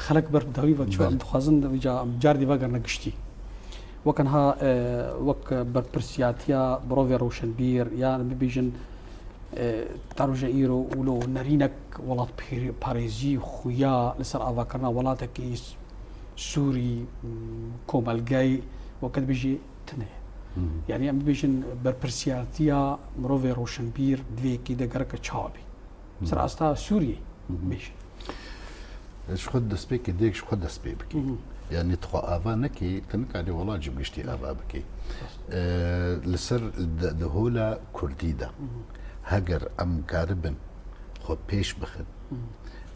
xelek ber dawî ve çû, Belê. Em dixwazin vîca em car dî vegerine giştî. Wek niha, e, wek berpirsiyatiya mirovê rewşenbîr, yan bibêjin, e, ta roja îro wilo nerînek welatparê-, parêzî xuya li ser avakirina welatekî s-, Sûrî, m, komelgey, weke dibêjî tune. Hı hı. Yanî em bibêjin berpirsiyatiya mirovê rewşenbîr di vê yekê de gereke çawa bî? Ser asta Sûriyê bêjin. Ji xwe destpêkê dê ji xwe dest pê bikî. Yanî tu xwe ava nekî, tu nikarî welat jî bi giştî ava bikî. E, li ser di, di hola kurdî de, heger em karibin xwe pêş bixin,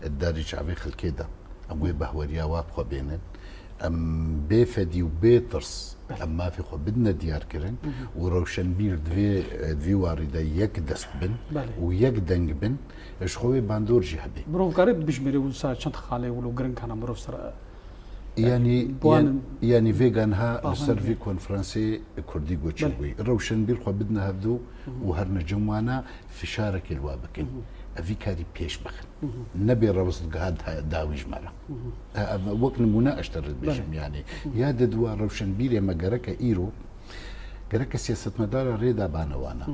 di darî çavê xelkê de, em wê behweriya wa bi xwe bênin, em bê fedî û bê tirs, Belê. Em mafê xwe bidine diyarkirin û rewşenbîr di vê, di vî warî de yek dest bin Belê. Û yek deng bin, ji xwe wê bandor jî hebe. Mirov kare bijmêre wisa çend xalê wilo giring hene mirov ser, Yanî, yanî, bi wan yanî vêga niha li ser vî konferansê kurdî goçî Belê. Bûyî. Rewşenbîr xwe bidine hevdû û her necem wana fişarekê li wa bikin. Ev vî karî pêş bixin. Nebê rewşt giha da-, dawî ji me re. E, ev wek nimûne ez te re dibêjim Belê. Yanî. Ya di dua rewşenbîrê me gereke îro, gereke siyasetmedara rê da bane wana.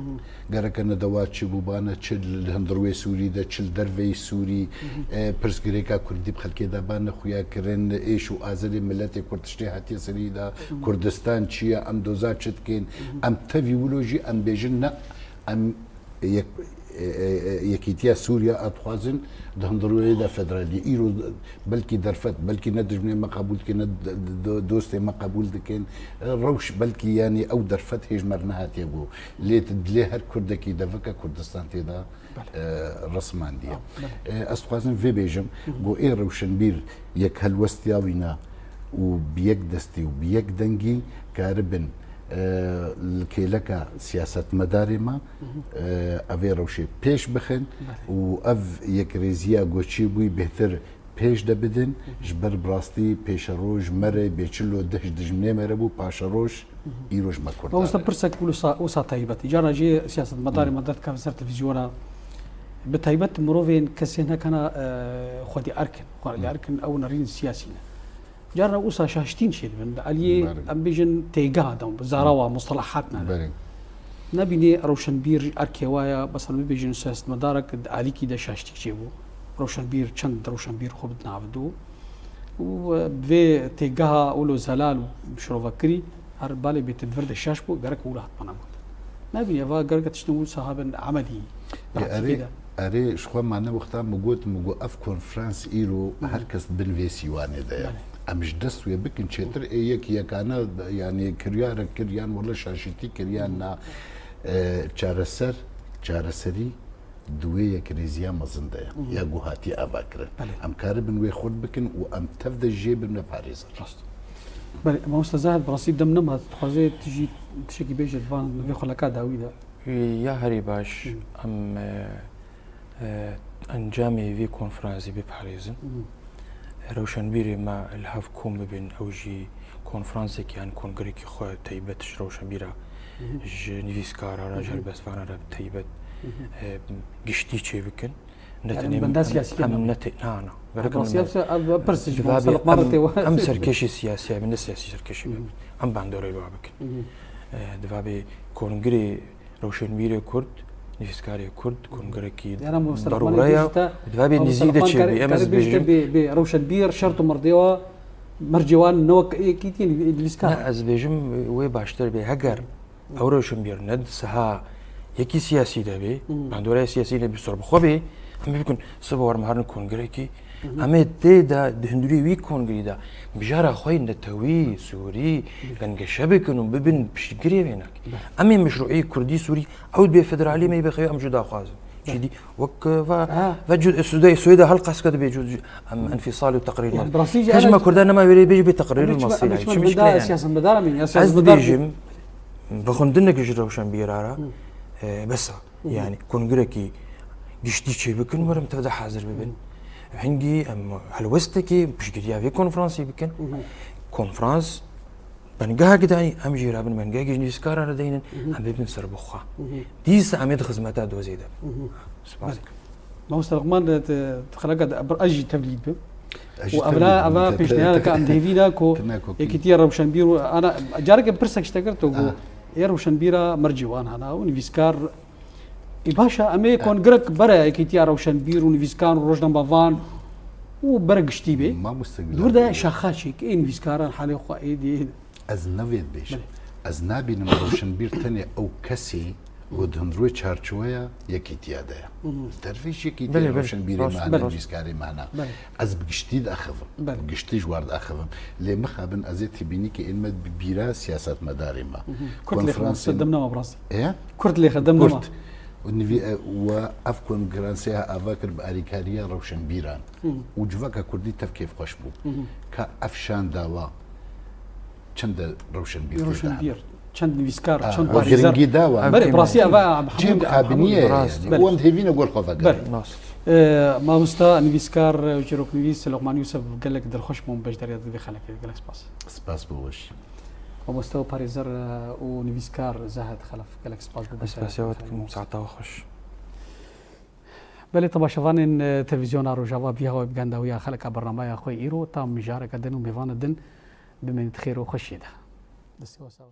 Gereke ne dewa çi bû bane, çi li hundirwê Sûrî de, çi li derveyî Sûrî, e, pirsgirêka kurdî bi xelkê de bane xuya kirin, êş û azirê miletê Kurd tiştê hatiye serî de, Kurdistan çi ye, em doza çi dikin, em tevî wilo jî em bêjin ne, em yek, e, e, e, Yekîtiya Sûriya a dixwazin di hundirûyê de federalî. Îro belkî derfet, belkî ne dijminê me qebûl dikin, ne d-, d-, d-, dostê me qebûl dikin. E, rewş belkî, yanî ew derfet hêj me re nehatiye go. Lê tu dilê her Kurdekî de veke Kurdistan tê de, Belê. E, resmandiye. Belê. E, ez dixwazim vê bêjim, go ê rewşenbîr yek helwestiya wî ne û bi yek destî û bi yek dengî karibin, e, li kêleka siyasetmedarê me, e, ev ê rewşê pêş bixin Belê. Û ev yekrêziya goçî bûyî bêhtir pêş de bidin, ji ber bi rastî pêşeroj me re bê çil û deh ji dijminê me re bû, paşeroj îro ji me Kurdan Mamoste re. Pirsek wisa, wisa taybet. Cara jî siyasetmedarê me derdikeve ser televîzyona. Bi taybet mirovên kesên hekana, e, xwedî erkin. Xwedî erkin ew nerîn siyasî ne. Carna wisa şaştîn çêdibin. Di aliyê Belê. Em bêjin têgeha de, zarawa, mustalahat ne. Belê. Nebînê rewşenbîr erkê wa ya, mesela bibêjin siyasetmedarek di alîkî de şaştîk çêbû. Rewşenbîr, çend rewşenbîr xwe bidin havdû. Û, e, vê têgeha wilo zelal û şirovekirî, her balê bê tu di vir de şaş bû, gerek wilo hatmana got. Nebînê, eva gerek tiştin wisa haben emelî. Ê, Pratikê erê, de. Erê, ji xwe mane wexta min got, min got, ev konferans îro Hı hı. her kes bin vê sîwanê de ye. Belê. Em ji dest wê bikin çêtir, ê yek yekane, yanî kiryarek kir, yan wele şaşîtî kir, yan na, e, çareser, çareserî, di wê yekrêziya mezin de ye, ya ku hatiye avakirin. Belê. Em karibin wê xurt bikin û em tev de jê bin ve parêzer. Rast. Belê, mamoste Zahid, bi rastî dem nema, dixwaze tu jî tiştekî bêje di van vê xuleka dawî de. Ya herî baş, em e, e, encamê vê konferansê biparêzin. Rewşenbîrê me li hev kom bibin, ew jî konferansek yan kongrekî xwe taybet ji rewşenbîra, ji nivîskara re, ji helbestvanan re bi taybet, e, giştî çêbikin. Ne tenê benda siyasî em ne te na na. Gerek em siyasî ev pirs ji Musa Luqman re tê. Em serkêşî siyasî, em ne siyasî serkêşî be. Em bandorê wa bikin. E, Divabê kongrê Rewşenbîrê Kurd, nivîskarê Kurd, kongrekî darûreya, divabê nizî de çêbî, em ez bêjim. Bê rewşenbîr şert û mirdê wa, mercê wan ne wek êkîtiyên nivîskar. Ne, ez bêjim wê baştir bê. Heger ew rewşenbîr ne di siha yekî siyasî de bê, bandoraya siyasî de bî ser bi xwe bê, em ê bikin sibe war miharin kongrekî, Em ê tê de di hundirî wî kongrî de mijara xwe yê netewî, sûrî, gengeşe bikin û bibin piştgirê vê nak. Em ê meşrûî kurdî sûrî ew dibê federalî me bixewe em jû daxwazin. Çîdî wek va, va Sûdê Swêda helqaske dibê cû em enfîsal û teqrîr me. Kej me kurda nema wêrê bêjî bê teqrîr masî. Çi mişkile yani? Ez dibêjim bi xundinek ji rewşenbîra re, e, besa. Yanî kongrekî giştî çêbikin, werin tev de hazir bibin. Hingî em helwestekî piştgiriya vê konferansê bikin. Konferans bengehek danî, em jî rabin bengehekî ji nivîskaran re deynin, em bibin serbixwe. Dîsa em ê di xizmeta dozê de bin. Spas dikim. Mamoste Luqman, di xeleka de ez jî tevlî dibim. Û evla eva pêşniyareke em dihêvîna ku Yekîtiya Rewşenbîr û ana careke pirsek ji te kir, to got ê rewşenbîra mercê wan hana û nivîskar. Ê baş e, em ê kongrek bere Yekîtiya Rewşenbîr û Nivîskar û Rojnamevan û bere giştî bê. Mamoste Gulal. Dûr de şaxa çêk ê nivîskaran halê xwe ê dê. Ez ne vê dibêjim. Belê. Ez nabînim rewşenbîr tenê ew kesê ku di hundirê çarçoweya yekîtiya de ye. Li dervêj yekîtiya Belê, belê. rewşenbîrê Rast, me hene, belê. nivîskarê me hene. Belê. Ez bi giştî diaxivim. Belê. Bi giştî ji war diaxivim. Lê mixabin ez ê têbînî ke ên me bi bîra siyasetmedarê me. Kurt lê Konferansên xedem nema bi rastî. Ê? Kurt lê xedem nema. Kurt. Û nivî-, e, we ev konferansê ava kir bi alîkariya rewşenbîran. Û civaka kurdî tev kêfxweş bû. Ka ev şan dawa çend rewşenbîr tê de hene. Rewşenbîr, çend nivîskar, Ah, çend o parêzer. giringî dawa. Belê, bi rastî eva Cem Hemû, Xabiniye Hemû, yani. rast, belê. Wan hêvîne gor xwe vegerin. Belê. Rast. E, mamosta, nivîskar, çîroknivîs Loqman Yûsef, gelek dilxweş bûm beşdariyet vê xelekê. Gelek spas. Spas bo weş. Mamosta û parêzer, e, û nivîskar Zehid Xelef, gelek spas bo Ez beşdariyet spasiya vê we xelekê. dikim, saeta we xweş. Belê, temaşevanên, e, Televîzyona Rojava, vî hewa bi gendawiya xeleka bernameya xwe îro, ta mijareke din û mêvana din, bimînit xêr û xweşiyê de. Destê we sax.